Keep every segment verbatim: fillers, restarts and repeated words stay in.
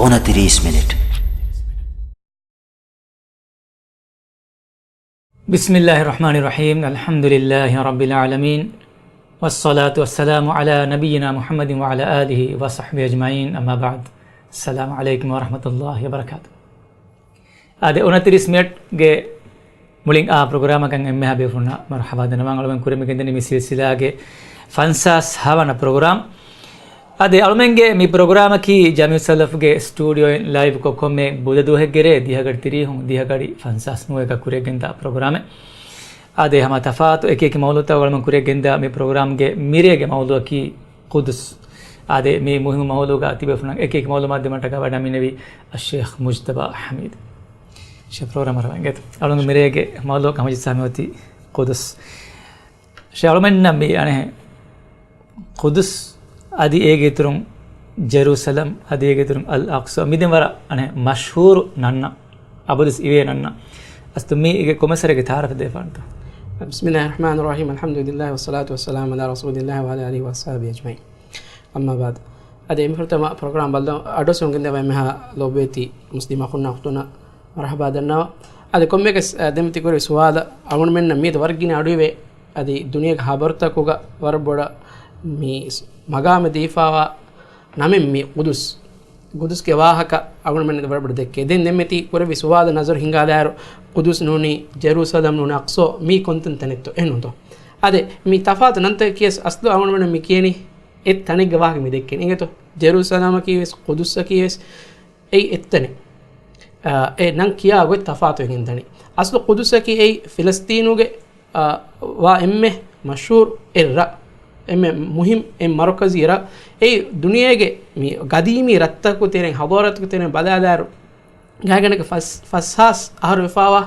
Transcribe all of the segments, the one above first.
އޮނަތިރީސް މިނިޓް. بسم الله الرحمن الرحيم. الحمد لله رب العالمين. والصلاة والسلام على نبينا محمد وعلى آله وصحبه أجمعين. أما بعد. السلام عليكم ورحمة الله وبركاته. އާދެ، އޮނަތިރީސް މިނެޓްގެ މުޅިން އާ ޕްރޮގްރާމަކަށް އެންމެހާ ބޭފުޅުންނަށް މަރުޙަބާ ދަންނަވަން. އަޅުގަނޑު ކުރިމަގެންދަނީ މި ސިލްސިލާގެ ފަންސާސް ހަވަނަ ޕްރޮގްރާމް. އާދެ، އަޅުމެންގެ މި ޕްރޮގްރާމަކީ ޖަމިއު ސަލަފްގެ ސްޓޫޑިއޯއިން ލައިވްކޮށް ކޮންމެ ބުދަ ދުވަހެއްގެ ރޭ ދިހަގަޑި ތިރީހުން ދިހަގަޑި ފަންސާސް ނުވައެއްގަ ކުރިއަށްގެންދާ ޕްރޮގްރާމެއް. އާދެ، ހަމަ ތަފާތު އެކި އެކި މައުޟޫޢުތައް އަޅުމެން ކުރިއަށްގެންދާ މި ޕްރޮގްރާމްގެ މިރޭގެ މައުޟޫޢަކީ ޤުދުސް. އާދެ، މި މުހިންމު މައުޟޫޢުގަ ތިބޭފުޅުންނަށް އެކި އެކި މައުލޫމާތު ދިނުމަށްޓަކާ ވަޑައިގެންނެވީ އައްޝޭޚް މުޖްތަބާ ޙަމީދު. ޝޭޚް ޕްރޮގްރާމަރ ވަންގެތު. އަޅުން މިރޭގެ މައުޟޫޢަކަށް ހަމަޖައްސާ މިއޮތީ ޤުދުސް. ޝޭޚް އަޅުމެންނަށް މި އަނެއް ޤުދުސް އަދި އޭގެ އިތުރުން ޖެރޫސަލަމް އަދި އޭގެ އިތުރުން އަލް އަޤްޞާ މި ދެން ވަރަށް އަނެއް މަޝްހޫރު ނަންނަ، އަބަދުވެސް އިވޭ ނަންނަ. އަސްލު މީގެ ކޮމެސަރެގެ ތަޢާރަފް ދެފާންތަ؟ بسم الله الرحمن الرحيم. الحمد لله والصلاة والسلام على رسول الله وعلى آله وأصحابه أجمعين. އައްމާ ބަޢްދު. އަދި އެންމެ ފުރަތަމަ ޕްރޮގްރާމް ބައްލަވަން އަޑުއައްސަވަން ގެންދަވާ އެންމެހާ ލޯބިވެތި މުސްލިމް އަޚުންނާ އުޚްތުންނަށް މަރުޙަބާ ދަންނަވަން. އަދި ކޮންމެއަކަސް، އަ، ދެންމެ ތި ކުރެއްވި ސުވާލަށް އަޅުގަނޑުމެންނަށް މިއަދު ވަރަށް ގިނަ އަޑުއިވޭ. އަދި ދުނިޔޭގެ ހާ ބަރުތަކުގަ ވަރަށް ބޮޑަށް މި މަގާމެއް ދީފާވާ ނަމެއް މި ޤުދުސް. ޤުދުސްގެ ވާހަކަ އަޅުގަނޑުމެން ވަރަށް ބޮޑަށް ދެއްކޭ. ދެން ދެންމެ ތި ކުރެއްވި ސުވާލަށް ނަޒަރު ހިންގާލާއިރު، ޤުދުސް ނޫނީ ޖެރޫސަލަމް ނޫނީ އަޤްޞާ މީ ކޮންތަން ތަނެއްތޯ؟ އެހެންނޫންތޯ؟ އާދެ، މި ތަފާތު ނަންތަކަކީވެސް އަސްލު އަޅުގަނޑު މި ކިޔަނީ އެއް ތަނެއްގެ ވާހަކަ މި ދެއްކެނީ. އިނގޭތޯ؟ ޖެރޫސަލަމަކީވެސް ޤުދުސްއަކީވެސް އެއީ އެއްތަނެއް. އާ، އެ ނަން ކިޔާ ގޮތް ތަފާތުވެގެން ދަނީ. އަސްލު ޤުދުސަކީ އެއީ ފިލަސްތީނުގެ، އާ، ވާ އެންމެ މަޝްހޫރު އެއް ރަށް، އެންމެ މުހިންމު އެއް މަރުކަޒީ ރަށް. އެއީ ދުނިޔޭގެ މި ގަދީމީ ރަށްތަކުގެ ތެރެއިން، ޙަޟާރަތުގެ ތެރެއިން ބަލާލާއިރު، ގާތްގަނޑަކަށް ފަސް، ފަސް ހާސް އަހަރު ވެފާވާ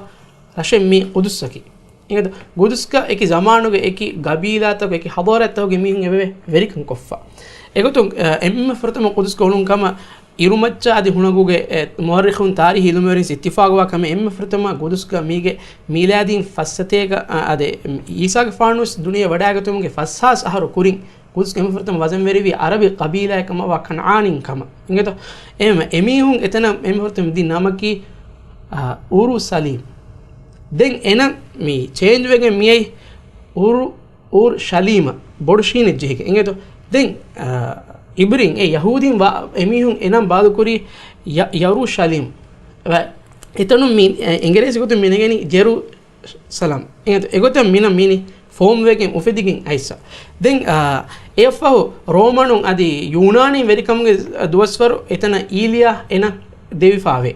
ރަށެއް މި ޤުދުސްއަކީ. އިނގޭތޯ؟ ޤުދުސްގަ އެކި ޒަމާނުގެ އެކި ގަބީލާތަކު، އެކި ޙަޟާރަތްތަކުގެ މީހުން އެބަ ވެ ވެރިކަން ކޮށްފަ. އެގޮތުން، އަ، އެންމެ ފުރަތަމަ ޤުދުސްގަ އުޅުން ކަމަށް އިރުމައްޗަށް އަދި ހުނަގޫގެ، އެ، މުއައްރިޚުން، ތާރީޚީ ޢިލްމުވެރިން އިއްތިފާޤުވާ ކަމެއް، އެންމެ ފުރަތަމަ ޤުދުސްގަ މީގެ މީލާދީން ފަސް ސަތޭކަ، އަ، އާދެ، ޢީސާގެފާނުވެސް ދުނިޔެ ވަޑައިގަތުމުގެ ފަސް ހާސް އަހަރު ކުރިން ޤުދުސްގެ އެންމެ ފުރަތަމަ ވަޒަންވެރިވީ ޢަރަބި ޤަބީލާއެއް ކަމަށްވާ ކަންޢާނީން ކަމަށް. އިނގޭތޯ؟ އެހެންވެ، އެމީހުން އެތަނަށް އެންމެ ފުރަތަމަ ދިން ނަމަކީ، އާ، އުރު ސަލީމް. ދެން އެނަން މި ޗޭންޖް ވެގެން މިއައީ އުރު، އުރު ޝަލީމަށް، ބޮޑު ޝީނެއް ޖެހިގެން. އިނގޭތޯ؟ ދެން، އާ، ޢިބްރީން އެ ޔަހޫދީން ވާ އެމީހުން އެނަން ބަދަލުކުރީ ޔަ، ޔަރޫޝަލީމް. އެތަނުން މި، އެ، އިނގިރޭސި ގޮތުން މި ނެގެނީ ޖެރޫ ސަލަމް. އެގޮތަށް މިނަ މިނި ފޯމްވެގެން އުފެދިގެން އައިސް. ދެން، އާ، އެއަށްފަހު ރޯމަނުން އަދި ޔޫނާނީން ވެރިކަމުގެ ދުވަސްވަރު އެތަނަށް އީލިޔާ އެނަ ދެވިފާވޭ.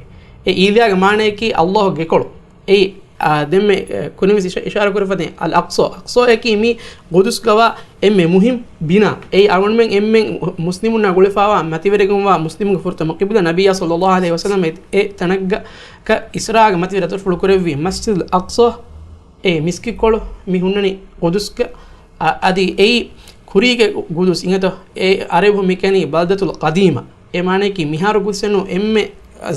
އެ އީލިޔާގެ މާނަޔަކީ ﷲ ގެކޮޅު. އެއީ، އާ، ދެންމެ، އެ، ކުރިންވެސް އިޝާ، އިޝާރާ ކުރިފަދައިން އަލް އަޤްޞާ. އަޤްޞާޔަކީ މީ ޤުދުސްގަވާ އެންމެ މުހިން ބިނާ. އެއީ އަޅުގަނޑުމެން އެންމެން މުސްލިމުންނާ ގުޅިފާވާ މަތިވެރިކަންވާ މުސްލިމުންގެ ފުރަތަމަ ޤިބްލަ ނަބިއްޔާ ޞައްލައްލާހު ޢަލައިހި ވަސައްލަމް އެ، އެ ތަނަށްގަ ކަ އިސްރާގެ މަތިވެރި އަތޮޅުފުޅު ކުރެއްވި މަސްޖިދުލް އަޤްޞާ، އެ މިސްކިތްކޮޅު މި ހުންނަނީ ޤުދުސްގަ، އަ، އަދި އެއީ ކުރީގެ ޤުދުސް އިނގޭތޯ، އެ އަރަބި މި ކިޔަނީ ބަލްދަތުލް ޤަދީމާ. އެ މާނަޔަކީ މިހާރު ޤުދުސްއެއް ނޫން، އެންމެ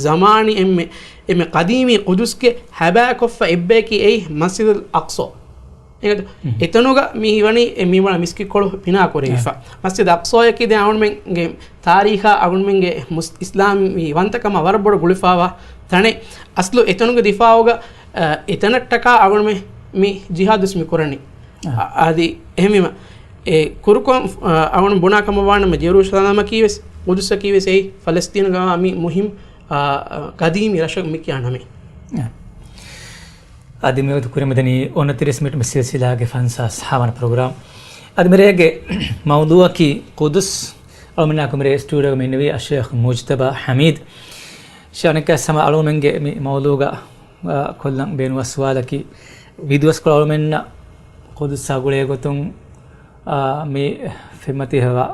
ޒަމާނީ، އެންމެ، އެންމެ ޤަދީމީ ޤުދުސްގެ ހަބާކޮށްފަ އެއްބަޔަކީ އެއީ މަސްޖިދުލް އަޤްޞާ. އެނގޭތޯ؟ މް. އެތަނުގަ މި ހީވަނީ އެ މި ވަނަ މިސްކިތްކޮޅު ބިނާ ކުރެވިފަ. މް. މަސްޖިދުލް އަޤްޞާޔަކީ ދެން އަޅުގަނޑުމެންގެ ތާރީޚާ އަޅުގަނޑުމެންގެ މުސް-، އިސްލާމީ ވަންތަކަމާ ވަރަށް ބޮޑަށް ގުޅިފާވާ ތަނެއް. އަސްލު އެތަނުގެ ދިފާޢުގަ، އަ، އެތަނަށްޓަކާ އަޅުގަނޑުމެން މި ޖިހާދުވެސް މި ކުރަނީ. އަ. އަ-، އަދި އެހެންވީމަ، އެ ކުރުކޮށް، އަ، އަޅުގަނޑު ބުނާ ކަމަށް ވާނަމަ، ޖެރޫޝަލަމަކީވެސް ޤުދުސަކީވެސް އެއީ ފަލަސްތީނުގަވާ މި މުހިން، އަ، އަ، ގަދީމީ ރަށަކަށް މި ކިޔާ ނަމެއް. އަ. އަދި މިވަގުތު ކުރިމަތަނީ އޮނަތިރީސް މިނިޓް މި ސިލްސިލާގެ ފަންސާސް ހަވަނަ ޕްރޮގްރާމް. އަދި މިރޭގެ މައުޟޫޢަކީ ޤުދުސް. އަޅުމެންނާ ކުރިމަތި ސްޓޫޑިއޯގަ މި އިންނެވީ އައްޝޭޚް މުޖްތަބާ ޙަމީދު. ޝޭޚް އަނެއްކާ ހަމަ އަޅުމެންގެ މި މައުޟޫޢުގަ، އާ، ކޮށްލަން ބޭނުންވާ ސުވާލަކީ، ވިދުވަސްކޮޅު އަޅުމެންނަށް ޤުދުސާ ގުޅޭ ގޮތުން، އާ، މި ފެންމަތީ ހެވާ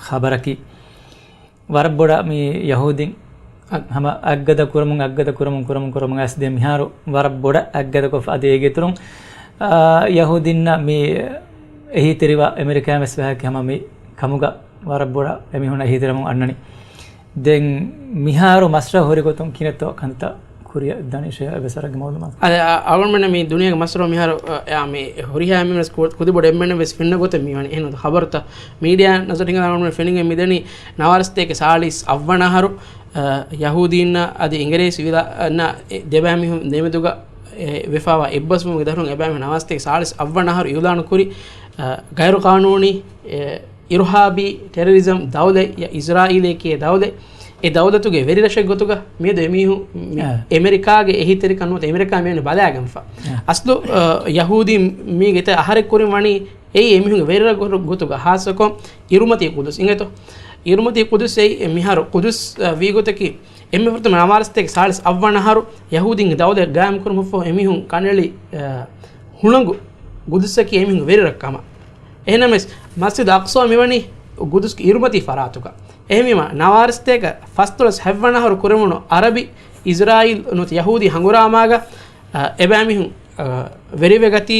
ޚަބަރަކީ، ވަރަށް ބޮޑަށް މި ޔަހޫދީން އަ-، ހަމަ އަތްގަދަ ކުރަމުން، އަތްގަދަ ކުރަމުން، ކުރަމުން، ކުރަމުން އައިސް ދެން މިހާރު ވަރަށް ބޮޑަށް އަތްގަދަކޮށްފަ އަދި އޭގެ އިތުރުން، އާ، ޔަހޫދީންނަށް މި އެހީތެރިވާ އެމެރިކާއިން ވެސް ވެސް ހަމަ މި ކަމުގަ ވަރަށް ބޮޑަށް އެމީހުންނަށް އެހީތެރިވަމުން އަންނަނީ. ދެން މިހާރު މަސްރަ ހުރި ގޮތުން ކިހިނެއްތޯ ކަންތައް ކުރިއަށް ދަނީ ޝޭޚް އެބަ ސަރަގެ މައުލޫމާތު. އަދި އަ-، އަޅުގަނޑުމެން މި ދުނިޔޭގެ މަސްރޯ މިހާރު، އަ، އެ، މި ހުރިހާ އެންމެންވެސް ކު-، ކުދިބޮޑު އެންމެންވެސް ފެންނަ ގޮތެއް މިވަނީ. އެހެން ހަބަރުތައް މީޑިއާ ނަޒަރު ހިނގާ އަޅުގަނޑުމެން ފެނިގެން މިދަނީ ނަވާރަސަތޭކަ ސާޅީސް އަށްވަނަ އަހަރު، އަ، ޔަހޫދީންނާ އަދި އިނގިރޭސި ވިލާ-، ނާ އެ ދެބައިމީހުން ދެމެދުގަ އެ ވެފާވާ އެއްބަސްވުމުގެ ދަށުން އެބައިމީހުން ނަވާރަސަތޭކަ ސާޅީސް އަށްވަނަ އަހަރު އިއުލާނު ކުރި، އަ، ޣައިރު ޤާނޫނީ، އެ، އިރުހާބީ ޓެރަރިޒަމް ދައުލަތް، ޔަ އިޒްރާއީލޭ ކިޔޭ ދައުލަތް، އެ ދައުލަތުގެ ވެރިރަށެއް ގޮތުގަ މިއަދު އެމީހުން މި-، އާ. އެމެރިކާގެ އެހީތެރިކަން ނުވަތަ އެމެރިކާ މިވެނި ބަލާގެންފަ. އާ. އަސްލު، އަ، ޔަހޫދީ މީގެ އެތައް އަހަރެއް ކުރިން ވަނީ އެއީ އެމީހުންގެ ވެރިރަށް ގޮ-، ގޮތުގަ ހާއްސަކޮށް އިރުމަތީ ޤުދުސް އިނގޭތޯ. އިރުމަތީ ޤުދުސް އެއީ މިހާރު ޤުދުސް، އަ، ވީގޮތަކީ އެންމެ ފުރަތަމަ ނަވާރަސަތޭކަ ސާޅީސް އަށްވަނަ އަހަރު ޔަހޫދީންގެ ދައުލަތް ގާއިމްކުރުމަށްފަހު އެމީހުން ކަނޑައެޅި، އަ، ހުޅަނގު ޤުދުސްއަކީ އެމީހުންގެ ވެރިރަށް ކަމަށް. އެހެންނަމަވެސް، މަސްޖިދު އަޤްޞާ މިވަނީ ޤުދުސްގެ އިރުމަތީ ފަރާތުގަ. އެހެންވީމަ، ނަވާރަސަތޭކަ ފަސްދޮޅަސް ހަތްވަނަ އަހަރު ކުރެވުނު އަރަބި، އިޒްރާއީލް ނުވަތަ ޔަހޫދީ ހަނގުރާމާގަ، އަ، އެބައިމީހުން، އަ، ވެރިވެގަތީ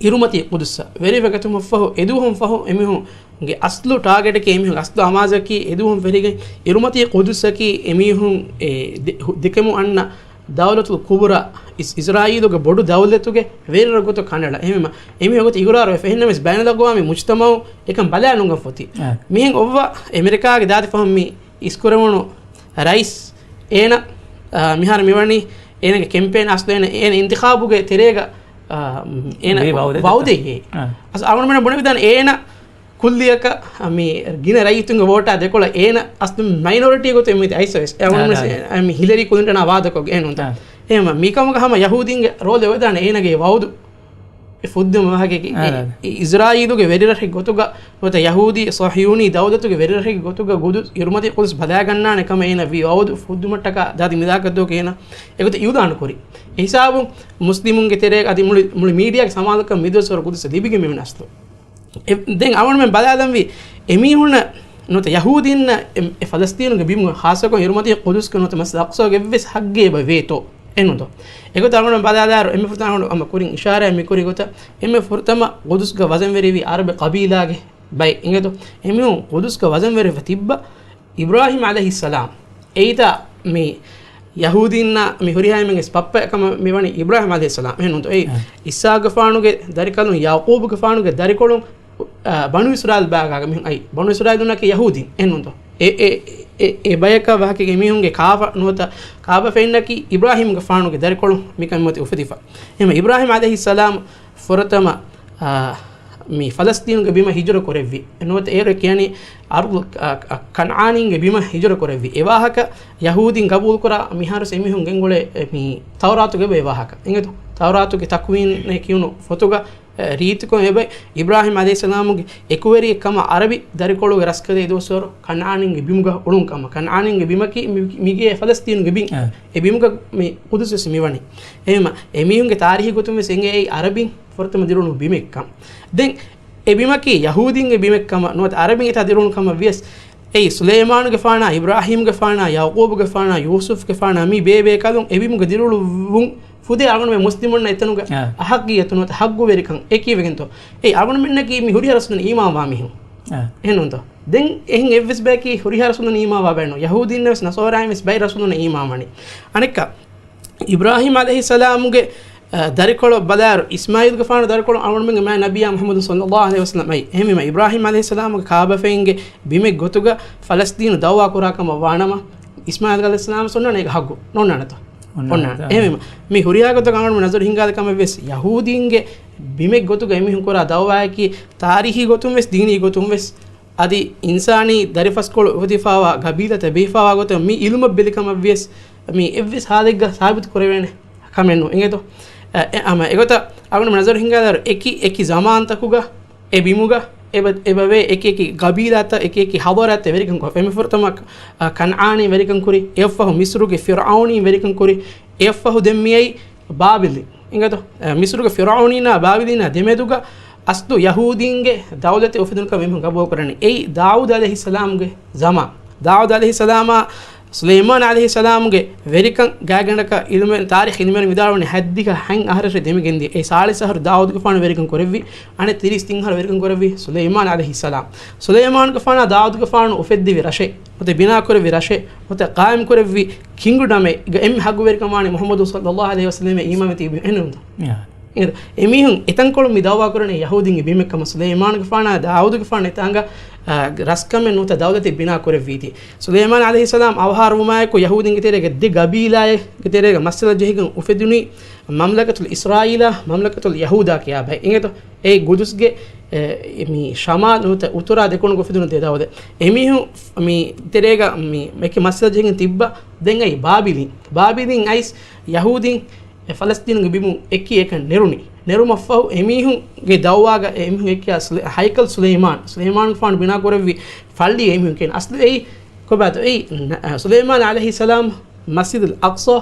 އިރުމަތީ ޤުދުސްއަށް. ވެރިވެގަތުމަށްފަހު، އެދުވަހުން ފަހު އެމީހުންގެ އަސްލު ޓާގެޓަކީ އެމީހުންގެ އަސްލު އަމާޒަކީ އެދުވަހުން ފެށިގެން އިރުމަތީ ޤުދުސްއަކީ އެމީހުން އެ ދެ-، ހު-، ދެކެމު އަންނަ ދައުލަތުލް ކުބުރާ، އިސް-، އިޒްރާއީލުގެ ބޮޑު ދައުލަތުގެ ވެރިރަށް ގޮތަށް ކަނޑައަޅާ. އެހެންވީމަ، އެމީހުން އެގޮތަށް އިގުރާރު ވެފަ. އެހެންނަމަވެސް، ބައިނަލްއަގްވާމީ މުޖްތަމައު އެކަން ބަލާ ނުގަން ފޮތި. އަ. މިހެން އޮއްވާ އެމެރިކާގެ ދާދި ފަހުން މި އިސްކުރެވުނު ރައީސް އޭނަ، އާ، މިހާރު މިވަނީ އޭނަގެ ކެމްޕޭން އަސްލު އެން-، އޭނަ އިންތިޚާބުގެ ތެރޭގަ، އާ، އޭނަ ވީ ވައުދެއް ވައުދެއް ދެއްކާ. އެހެން. އަސް އަޅުގަނޑުމެން ބުނެވިދާނެ އޭނަ ކުއްލިއަކަށް މި ގިނަ ރައްޔިތުންގެ ވޯޓާ ދެކޮޅަށް އޭނަ އަސްލު މައިނޮރިޓީ ގޮތެއް މި އައިސްވެސް. އެ އަޅުގަނޑު އާ، މި ހިލަރީ ކުލިންޓަނާ ވާދަކޮށް އެހެން ނޫންތަ؟ އާ. އެހެން މިކަމުގަ ހަމަ ޔަހޫދީންގެ ރޯލް އެވަދާނެ އޭނަގެ ވައުދު އެ ފުއްދުމަށް ވާހަކައަކީ، އާ، އެ އިޒްރާއީލުގެ ވެރިރަށެއް ގޮތުގަ ނުވަތަ ޔަހޫދީ ޞަހިޔޫނީ ދައުލަތުގެ ވެރިރަށެއް ގޮތުގަ ގުދުސް އިރުމަތީ ޤުދުސް ބަލާގަންނާނެ ކަމަށް އޭނަ ވީ ވައުދު ފުއްދުމަށްޓަކާ ދާދި މިދާކަށްދުވަހު އޭނަ އެގޮތަށް އިއުލާނު ކުރި. އެ ހިސާބުން މުސްލިމުންގެ ތެރޭގަ އަދި މުޅި، މުޅި މީޑިއާގެ ސަމާލުކަން މިދުވަސްވަރު ޤުދުސަށް ލިބިގެން މިވަނީ އަސްލު. އެ، ދެން އަޅުގަނޑުމެން ބަލާލަންވީ އެމީހުންނަށް ނުވަތަ ޔަހޫދީންނަށް އެ، އެ ފަލަސްޠީނުގެ ބިމުގަ ޚާއްޞަކޮށް އިރުމަތީ ޤުދުސްގެ ނުވަތަ މަސްޖިދު އަޤްޞާގެ އެއްވެސް ޙައްޤެއް އެބަ ވޭތޯ؟ އެނުދޯ. އެގޮތަށް އަޅުގަނޑު ބަލާލާއިރު، އެންމެ ފުރަތަމަ އަޅުގަނޑު ހަމަ ކުރިން އިޝާރާތް މިކުރި ގޮތަށް، އެންމެ ފުރަތަމަ ޤުދުސްގަ ވަޒަންވެރިވި ޢަރަބި ޤަބީލާގެ ބައެއް އިނގޭތޯ. އެމީހުން ޤުދުސްގަ ވަޒަންވެރިވެ ތިއްބަ އިބްރާހީމް ޢަލައިހިއްސަލާމް. އެއީތާ މި ޔަހޫދީންނާ މި ހުރިހާ އެންމެންގެ ބައްޕަ ކަމަށް މިވަނީ އިބްރާހީމް ޢަލައިހިއްސަލާމް. އެހެންނޫންތޯ؟ އެއީ އާ. އިސްޙާޤުގެފާނުގެ ދަރިކަލުން، ޔަޢުޤޫބުގެފާނުގެ ދަރިކޮޅުން، އާ، ބަނޫ އިސްރާއީލް ބާގާގަ މިހުން އައި. ބަނޫ އިސްރާއީލުންނަކީ ޔަހޫދީން. އެހެންނޫންތޯ؟ އެ، އެ، އެ، އެ ބަޔަކަށް ވާހަކަ އެމީހުންގެ ކާބަ ނުވަތަ ކާބަ ފެންނަކީ އިބްރާހީމްގެފާނުގެ ދަރިކޮޅުން މިކަން މިއޮތީ އުފެދިފަ. އެހެން އިބްރާހީމް ޢަލައިހިއްސަލާމް ފުރަތަމަ، އާ، މި ފަލަސްޠީނުގެ ބިމަށް ހިޖުރަ ކުރެއްވި. ނުވަތަ އޭރު ކިޔަނީ އަރުޟު، އާ، އާ، ކަންޢާނީންގެ ބިމަށް ހިޖުރަ ކުރެއްވި. އެ ވާހަކަ ޔަހޫދީން ގަބޫލުކުރާ މިހާރުސް އެމީހުން ގެންގުޅޭ، އެ، މި ތައުރާތުގެ އެބަ އެ ވާހަކަ. އިނގޭތޯ؟ ތައުރާތުގެ ތަކުވީނޭ ކިޔުނު ފޮތުގަ، އެ، ރީތިކޮށް އެބަ އިބްރާހީމް ޢަލައިހިއްސަލާމުގެ އެކުވެރިއެއް ކަމަށް ޢަރަބި ދަރިކޮޅުގެ ރަސްކަލޭ ދުވަސްވަރު ކަންޢާނީންގެ ބިމުގަ އުޅުން ކަމަށް. ކަންޢާނީންގެ ބިމަކީ މި، މިގޭ ފަލަސްޠީނުގެ ބިން. އެ ބިމުގަ މި ޤުދުސް ވެސް މިވަނީ. އެހެންވީމަ، އެމީހުންގެ ތާރީޚީ ގޮތުން ވެސް އެނގޭ އެއީ ޢަރަބިން ފުރަތަމަ ދިރުނު ބިމެއްކަން. ދެން އެ ބިމަކީ ޔަހޫދީންގެ ބިމެއްކަމަށް ނުވަތަ ޢަރަބިން އެތާ ދިރުނު ކަމަށް ވިޔަސް، އެއީ ސުލައިމާނުގެފާނާ، އިބްރާހީމްގެފާނާ، ޔަޢުޤޫބުގެފާނާ، ޔޫސުފްގެފާނާ މި ބޭބޭކަލުން އެ ބިމުގަ ދިރިއުޅުއްވުން ފުދޭ އަޅުގަނޑުމެން މުސްލިމުންނަށް އެތަނުގަ އާ. އަޙައްޤިއްޔަތު ނުވަތަ ޙައްޤުވެރިކަން އެކީވެގެންތޯ؟ އެއީ އަޅުގަނޑުމެންނަކީ މި ހުރިހާ ރަސޫލުން އީމާންވާ މީހުން. އާ. އެހެންނޫންތޯ؟ ދެން އެހެން އެއްވެސް ބަޔަކީ ހުރިހާ ރަސޫލުން އީމާންވާ ބައެއް ނޫން. ޔަހޫދީންނަށް ވެސް ނަޞާރާއިން ވެސް ބައެއް ރަސޫލުން އީމާންވަނީ. އަނެއްކާ، އިބްރާހީމް ޢަލައިހިއްސަލާމުގެ، އަ، ދަރިކޮޅަށް ބަލާއިރު، އިސްމާޢީލްގެފާނު ދަރިކޮޅު އަޅުގަނޑުމެންގެ މާތް ނަބިއްޔާ މުޙައްމަދު ޞައްލައްލާހު ޢަލައިހި ވަސައްލަމް އައި. އެހެންވީމަ، އިބްރާހީމް ޢަލައިހިއްސަލާމުގެ ކާބަފައިންގެ ބިމެއް ގޮތުގަ ފަލަސްޠީނު ދަޢުވާ ކުރާ ކަމަށް ވާނަމަ، އިސްމާޢީލް ޢަލައިހިއްސަލާމަށް އޮންނާނެ އޭގެ ޙައްޤު. ނޯންނާނެތޯ؟ އޮންނާނެ. އޮންނާނެ. އެހެންވީމަ، މި ހުރިހާ ގޮތަކަށް އަޅުގަނޑު ނަޒަރު ހިންގާލި ކަމަށް ވެސް، ޔަހޫދީންގެ ބިމެއް ގޮތުގަ އެމީހުން ކުރާ ދަޢުވާއަކީ، ތާރީޚީ ގޮތުން ވެސް، ދީނީ ގޮތުން ވެސް، އަދި އިންސާނީ ދަރިފަސްކޮޅު އުފެދިފާވާ ގަބީލަތައް ބެހިފާވާ ގޮތަށް މި ޢިލްމަށް ބެލި ކަމަށް ވިޔަސް، މި އެއްވެސް ޙާލެއްގަ ސާބިތު ކުރެވޭނެ ކަމެއް ނޫން. އިނގޭތޯ؟ އެ، އެ، ހަމަ އެގޮތަށް އަޅުގަނޑު ނަޒަރު ހިންގާލާއިރު، އެކި އެކި ޒަމާންތަކުގަ އެ ބިމުގަ އެބަ، އެބަވޭ އެކި އެކި ގަބީލާތައް، އެކި އެކި ޙަޟާރާތްތައް ވެރިކަން ކޮށް، އެންމެ ފުރަތަމަ، އަ، ކަންޢާނީން ވެރިކަން ކުރި، އެއަށްފަހު މިޞްރުގެ ފިރްޢައުނީން ވެރިކަން ކުރި، އެއަށްފަހު ދެން މިއައީ ބާބިލް. އިނގޭތޯ؟ އެ، މިޞްރުގެ ފިރްޢައުނީންނާ ބާބިލީންނާ ދެމެދުގަ އަސްލު ޔަހޫދީންގެ ދައުލަތެއް އުފެދުނުކަން އެމީހުން ގަބޫލުކުރަނީ. އެއީ ދާއޫދު ޢަލައިހިއްސަލާމްގެ ޒަމާން. ދާއޫދު ޢަލައިހިއްސަލާމާ، ސުލައިމާން ޢަލައިހިއްސަލާމުގެ ވެރިކަން ގާތްގަނޑަކަށް ޢިލްމުވެރިން، ތާރީޚު ޢިލްމުވެރިން ވިދާޅުވަނީ ހަތްދިހަ ހަތް އަހަރަށް ދެމިގެންދިޔަ. އެ ސާޅީސް އަހަރު ދާއޫދުގެފާނު ވެރިކަން ކުރެއްވި، އަނެއް ތިރީސް ތިން އަހަރު ވެރިކަން ކުރެއްވި ސުލައިމާން ޢަލައިހިއްސަލާމް. ސުލައިމާނުގެފާނާ ދާއޫދުގެފާނު އުފެއްދެވި ރަށެއް، ނުވަތަ ބިނާކުރެއްވި ރަށެއް، ނުވަތަ ޤާއިމްކުރެއްވި ކިންގްޑަމެއްގެ އެންމެ ޙައްޤުވެރިކަމާ މުޙައްމަދު ޞައްލައްލާހު ޢަލައިހި ވަސައްލަމަށް އީމާންވެ ތިބި އެހެންނޫންތަ؟ އެމީހުން އެތަންކޮޅުން މި ދަޢުވާ ކުރަނީ ޔަހޫދީންގެ ބިމެއްކަމަށް. ސުލައިމާނުގެފާނާ ދާއޫދުގެފާނު އެތާނގަ، އާ، ރަސްކަމެއް ނުވަތަ ދައުލަތެއް ބިނާ ކުރެއްވީތީ. ސުލައިމާން ޢަލައިހިއްސަލާމް އަވަހާރަވުމާއެކު ޔަހޫދީންގެ ތެރޭގަ ދެ ގަބީލާއެއްގެ ތެރޭގަ މައްސަލަ ޖެހިގެން އުފެދުނީ މަމްލަކަތުލް އިސްރާއީލާ، މަމްލަކަތުލް ޔަހޫދާ ކިޔާ ބައެއް. އިނގޭތޯ؟ އެ ގުދުސްގެ، އެ، މި ޝަމާލް ނުވަތަ އުތުރާ ދެކުނުގަ އުފެދުނު ދެ ދައުލަތް. އެމީހުން މި ތެރޭގަ މި އެކި މައްސަލަ ޖެހިގެން ތިއްބަ. ދެން އައި ބާބިލީން. ބާބިލީން އައިސް ޔަހޫދީން އެ ފަލަސްތީނުގެ ބިމުން އެކި އެކަން ނެރުނީ. ނެރުމަށްފަހު އެމީހުންގެ ދައުވާގަ އެމީހުން އެކި ހައިކަލް ސުލައިމާން، ސުލައިމާންގެފާނު ބިނާ ކުރެއްވި ފައްޅި އެމީހުން ކިޔަން. އަސްލު އެއީ ކޮބާތޯ؟ އެއީ ނަ-، ސުލައިމާން ޢަލައިހިއްސަލާމް މަސްޖިދުލް އަޤްޞާ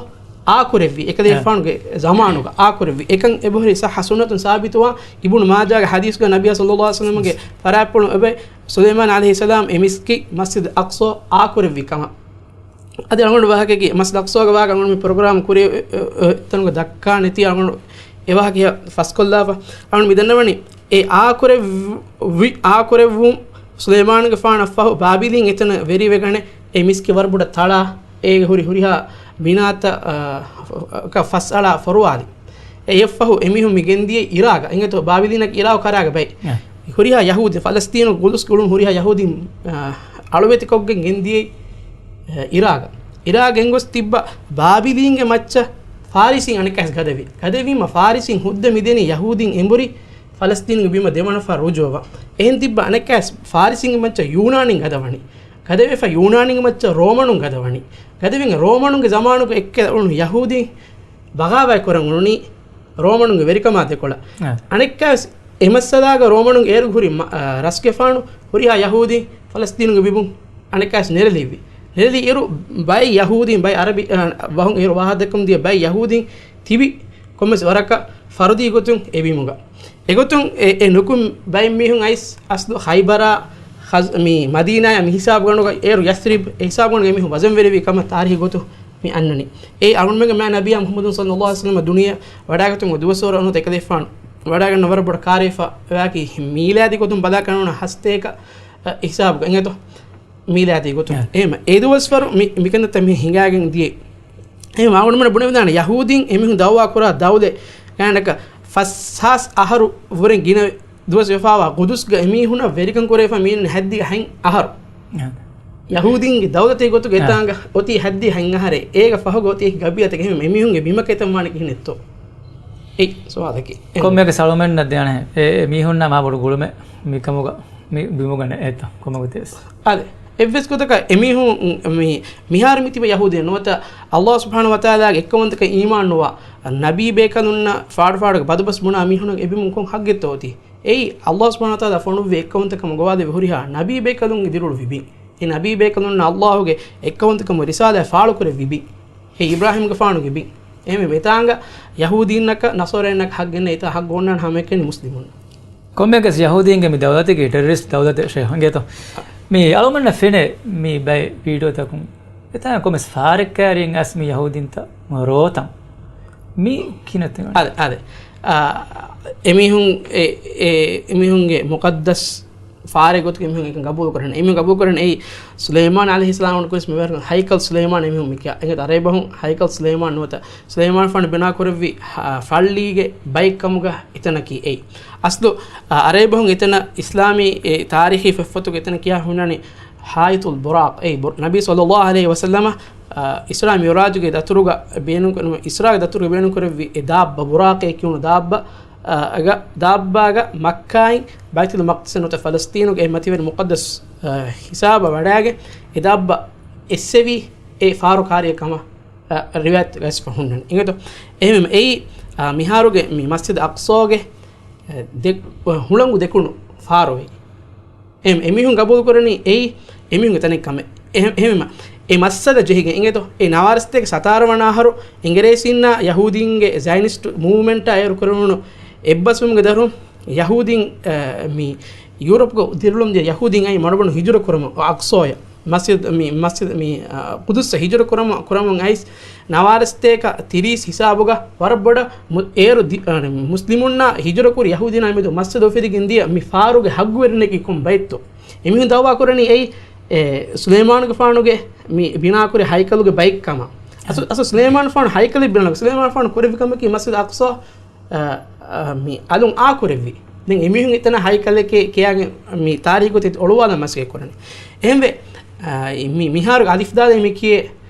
އާކުރެއްވި، އެކަލޭގެފާނުގެ ޒަމާނުގަ އާކުރެއްވި. އެކަން އެބަހުރި ޞައްޙަ ސުންނަތުން ސާބިތުވާ، އިބުނު މާޖާގެ ޙަދީޘްގަ ނަބިއްޔާ ޞައްލައްލާހު ޢަލައިހި ވަސައްލަމަގެ ފަރާތްޕުޅުން އެބައި ސުލައިމާން ޢަލައިހިއްސަލާމް އެ މިސްކިތް މަސްޖިދުލް އަޤްޞާ އާކުރެއްވި ކަމަށް. އަދި އަޅުގަނޑު ވާހަކައަކީ މަސްޖިދުލް އަޤްޞާގެ ވާހަކަ އަޅުގަނޑު މި ޕްރޮގްރާމް ކުރި، އެ، އެ، އެ، ތަނުގަ ދައްކާ ނެތި އަޅުގަނޑު އެ ވާހަކަ ފަސްކޮށްލާފަ. އަޅުގަނޑު މި ދަންނަވަނީ އެ އާކުރެއްވި، އާކުރެއްވުން ސުލައިމާނުގެފާނަށް ފަހު ބާބިލީން އެތަނަށް ވެރިވެގަނެ އެ މިސްކިތް ވަރަށް ބޮޑަށް ތަޅާ، އޭގެ ހުރި ހުރިހާ ބިނާތައް، އާ، ފަ-، ފަ-، ފަސްއަޅާ ފޮރުވާލި. އެއަށްފަހު އެމީހުން މި ގެންދިޔަ އިރާގަ، އިނގޭތޯ ބާބިލީނަކީ އިރާގު ކަރާގެ ބައެއް. އެ. ހުރިހާ ޔަހޫދީ، ފަލަސްތީނު ގުދުސް ގުޅުން ހުރިހާ ޔަހޫދީން، އާ، އަޅުވެތިކޮށްގެން ގެންދިޔައީ، އެ، އިރާގަ. އިރާގަ ގެންގޮސް ތިއްބަ ބާބިލީންގެ މައްޗަށް ފާރިސީން އަނެއްކާސް ގަދަވި. ގަދަވީމަ ފާރިސީން ހުއްދަ މިދެނީ ޔަހޫދީން އެނބުރި ފަލަސްތީނުގެ ބިމަށް ދެވަނަ ފަހަރު ރުޖޫޢަވާން. އެހެން ތިއްބަ އަނެއްކާސް ފާރިސީންގެ މައްޗަށް ޔޫނާނީން ގަދަވަނީ. ގަދަވެފަ ޔޫނާނީންގެ މައްޗަށް ރޯމަނުން ގަދަވަނީ. ގަދަވެގެން ރޯމަނުންގެ ޒަމާނުގަ އެއްކެ އުޅުނު ޔަހޫދީން ބަޣާވާތް ކުރަން އުޅުނީ ރޯމަނުންގެ ވެރިކަމާ ދެކޮޅަށް. އަ. އަނެއްކާސް އެ މައްސަލާގަ ރޯމަނުން އޭރު ހުރި މަ-، އަ، ރަސްގެފާނު ހުރިހާ ޔަހޫދީން ފަލަސްތީނުގެ ބިމުން އަނެއްކާސް ނެރެލިއްވި. ނެރެލި އިރު ބައެއް ޔަހޫދީން ބައެއް އަރަބި، އަ، ވަހުން އޭރު ވާހަކަ ދެއްކަމުން ދިޔަ ބައެއް ޔަހޫދީން ތިބި ކޮންމެސް ވަރަކަށް ފަރުދީ ގޮތުން އެ ބިމުގަ. އެގޮތުން އެ، އެ ނުކުން ބައެއް މީހުން އައިސް އަސްލު ޚައިބަރާ، ޚަޒް-، މި މަދީނާޔާ މި ހިސާބުގަނޑުގަ އޭރު ޔަސްރިބް އެ ހިސާބުގަނޑުގަ އެމީހުން ވަޒަންވެރިވި ކަމަށް ތާރީޚީ ގޮތުން މި އަންނަނީ. އެ އަޅުގަނޑުމެންގެ މާތް ނަބިއްޔާ މުޙައްމަދު ޞައްލައްލާހު ޢަލައިހި ވަސައްލަމަ ދުނިޔެ ވަޑާގަތުމުގެ ދުވަސްވަރު އަންނަ އެކަލޭގެފާނު ވަޑާގަންނަ ވަރަށް ބޮޑަށް ކާރަވެފަ ވާކީ މީލާދީ ގޮތުން ބަލާ ކަނުނަ ހަސަތޭކަ، އަ، ހިސާބުގަ އިނގޭތޯ. މީލާދީ ގޮތުން. އެ. އެހެމަ އެ ދުވަސްވަރު މި، މިކަންތައް މި ހިނގާގެން ދިޔަ. އެހެމަ އަޅުގަނޑުމެން ބުނެވިދާނެ ޔަހޫދީން އެމީހުން ދައުވާ ކުރާ ދައުލަތް ގާތްގަނޑަކަށް ފަސްހާސް އަހަރު ވުރެ ގިނަ ދުވަސް ވެފާވާ ގުދުސްގަ އެމީހުނަށް ވެރިކަން ކުރެވިފަ މީނަ ހަތްދިހަ އަހަރު. އެ. ޔަހޫދީންގެ ދައުލަތެއް ގޮތުގަ އެ. އެތާނގަ އޮތީ ހަތްދިހަ އަހަރެއް. އޭގަ ފަހުގަ އޮތީ އެކި ގަބީލަތަކެއް. އެހެމަ އެމީހުންގެ ބިމަކަށް އެތަން ވާނީ ކިހިނެއްތޯ؟ އެއް ސުވާލަކީ. ކޮންމެއަކަސް އަޅުމެންނަށް ދޭނެ އެ، އެ މީހުންނާ މާ ބޮޑު ގުޅުމެއް މި ކަމުގަ މި ބިމުގަ ނެތް އެތަ ކޮންމެ ގޮތެއް. އާދެ، އެއްވެސް ގޮތަކަށް އެމީހުން މި، މިހާރު މިތިބެ ޔަހޫދީން ނުވަތަ ﷲ ސުބްޙާނަހޫ ވަތަޢާލާގެ އެއްކައުވަންތަކަން އީމާން ނުވާ، ނަބީ ބޭކަލުންނަށް ފާޑު ފާޑުގެ ބަދުބަސް ބުނާ މީހުންނަށް އެ ބިމުން ކޮން ހައްގެއްތޯ އޮތީ؟ އެއީ ﷲ ސުބްޙާނަހޫ ވަތަޢާލާ ފޮނުއްވި އެއްކައުވަންތަކަމަށް ގޮވާލެއްވި ހުރިހާ ނަބީ ބޭކަލުންގެ ދިރިއުޅުއްވި ބިން. އެ ނަބީ ބޭކަލުންނަށް ﷲގެ އެއްކައުވަންތަކަމުގެ ރިސާލާތް ފާޅުކުރެއްވި ބިން. އެ އިބްރާހީމްގެފާނުގެ ބިން. އެހެންވެ އެތާނގަ ޔަހޫދީންނަކަށް ނަޞާރާއިންނަކަށް ހައްގެއް ނެތް، އެތާ ހައްގު އޮންނާނެ ހަމައެކަނި މުސްލިމުން. ކޮންމެއަކަސް ޔަހޫދީންގެ މި ދައުލަތަކީ ޓެރަރިސްޓް ދައުލަތެއް ޝޭޚް އިނގޭތޯ. މި އަޅުމެންނަށް ފެނޭ މި ބައެއް ވީޑިއޯތަކުން އެތާ ކޮންމެސް ފާރެއް ކައިރިއަށް އައިސް މި ޔަހޫދީންތައް ރޯތަން. މީ ކިހިނެއްތަ؟ އާދެ، އާދެ. އާ، އެމީހުން އެ، އެ، އެމީހުންގެ މުޤައްދަސް ފާރެއް ގޮތުގަ އެމީހުން އެކަން ގަބޫލު ކުރަން. އެމީހުން ގަބޫލު ކުރަން އެއީ ސުލައިމާން ޢަލައިހިއްސަލާމް ކުރިސް މިވަރަކަށް ހައިކަލް ސުލައިމާން އެމީހުން މި ކިޔާ. އެނގޭ އަރަބިބަހުން ހައިކަލް ސުލައިމާން ނުވަތަ ސުލައިމާން ފާނު ބިނާ ކުރެއްވި ހަ-، ފައްޅީގެ ބައެއްކަމުގަ އެތަނަކީ އެއީ. އަސްލު، އަ، އަރަބިބަހުން އެތަނަށް އިސްލާމީ އެ ތާރީޚީ ފޮތްފޮތުގަ އެތަނަށް ކިޔާ ހުންނާނީ ހާއިތުލް ބުރާޤް. އެއީ ބު-، ނަބީ ޞައްލައްލާހު ޢަލައިހި ވަސައްލަމަ، އަ، އިސްރާ މިޢުރާޖުގެ ދަތުރުގަ ބޭނުން ކުރެ-، އިސްރާގެ ދަތުރުގަ ބޭނުން ކުރެއްވި އެ ދާއްބަ ބުރާޤޭ ކިޔުނު ދާއްބަ، އަ، ގަ، ދާއްބާގަ މައްކާއިން ބައިތުލް މަޤްދިސަށް ނުވަތަ ފަލަސްޠީނުގެ އެ މަތިވެރި މުޤައްދަސް، އަ، ހިސާބަށް ވަޑާގެން އެ ދާއްބަ އެއްސެވީ އެ ފާރު ކާރިއަށް ކަމަށް، އަ، ރިވާޔަތް ގަސްފަ ހުންނަން. އިނގޭތޯ؟ އެހެންވީމަ އެއީ، އަ، މިހާރުގެ މި މަސްޖިދު އަޤްޞާގެ، އަ، ދެ-، އަ، ހުޅަނގު ދެކުނު ފާރުވެ. އެ-، އެމީހުން ގަބޫލު ކުރަނީ އެއީ އެމީހުންގެ ތަނެއް ކަމެއް. އެހެ-، އެހެންވީމަ އެ މައްސަލަ ޖެހިގެން އިނގޭތޯ؟ އެ ނަވާރަސަތޭކަ ސަތާރަ ވަނަ އަހަރު އިނގިރޭސީންނާ ޔަހޫދީންގެ ޒަޔަނިސްޓް މޫވްމެންޓާ އޭރު ކުރެވުނު އެއްބަސްވުމުގެ ދަށުން ޔަހޫދީން، އަ، މި ޔޫރަޕްގަ ދިރިއުޅުމުން ދިޔަ ޔަހޫދީން އައި މަޑުބަނޑު ހިޖުރަ ކުރަމުން އަޤްޞާޔަށް. މަސްޖިދު، މި މަސްޖިދު، މި، އާ، ޤުދުސްއަށް ހިޖުރަ ކުރަމު-، ކުރަމުން އައިސް، ނަވާރަ ސަތޭކަ ތިރީސް ހިސާބުގަ ވަރަށް ބޮޑަށް މު-، އޭރު ދި-، އާ، މުސްލިމުންނާ ހިޖުރަ ކުރި ޔަހޫދީންނާ މެދު މަސްޖިދު އުފެދިގެން ދިޔަ މި ފާރުގެ ހައްގުވެރިންނަކީ ކޮން ބައެއްތޯ؟ އެމީހުން ދައުވާ ކުރަނީ އެއީ، އެ، ސުލައިމާނުގެފާނުގެ މި ބިނާކުރި ހައިކަލުގެ ބައެއް ކަމަށް. އަސް-، އަސްލު ސުލައިމާނުގެފާނު ހައިކަލެއް ބިނާ، ސުލައިމާނުގެފާނު ކުރެއްވި ކަމަކީ މަސްޖިދު އަޤްޞާ އަ، އަ، މި އަލުން އާ ކުރެއްވި. ދެން އެމީހުން އެތަނަށް ހައިކަލެކޭ ކިޔާގެން މި ތާރީޚު ތި އޮޅުވާލަން މަސައްކަތް ކުރަނީ. އެހެންވެ، އަ، މި، މިހާރު އަލިފްދާލޭ މި ކިޔޭ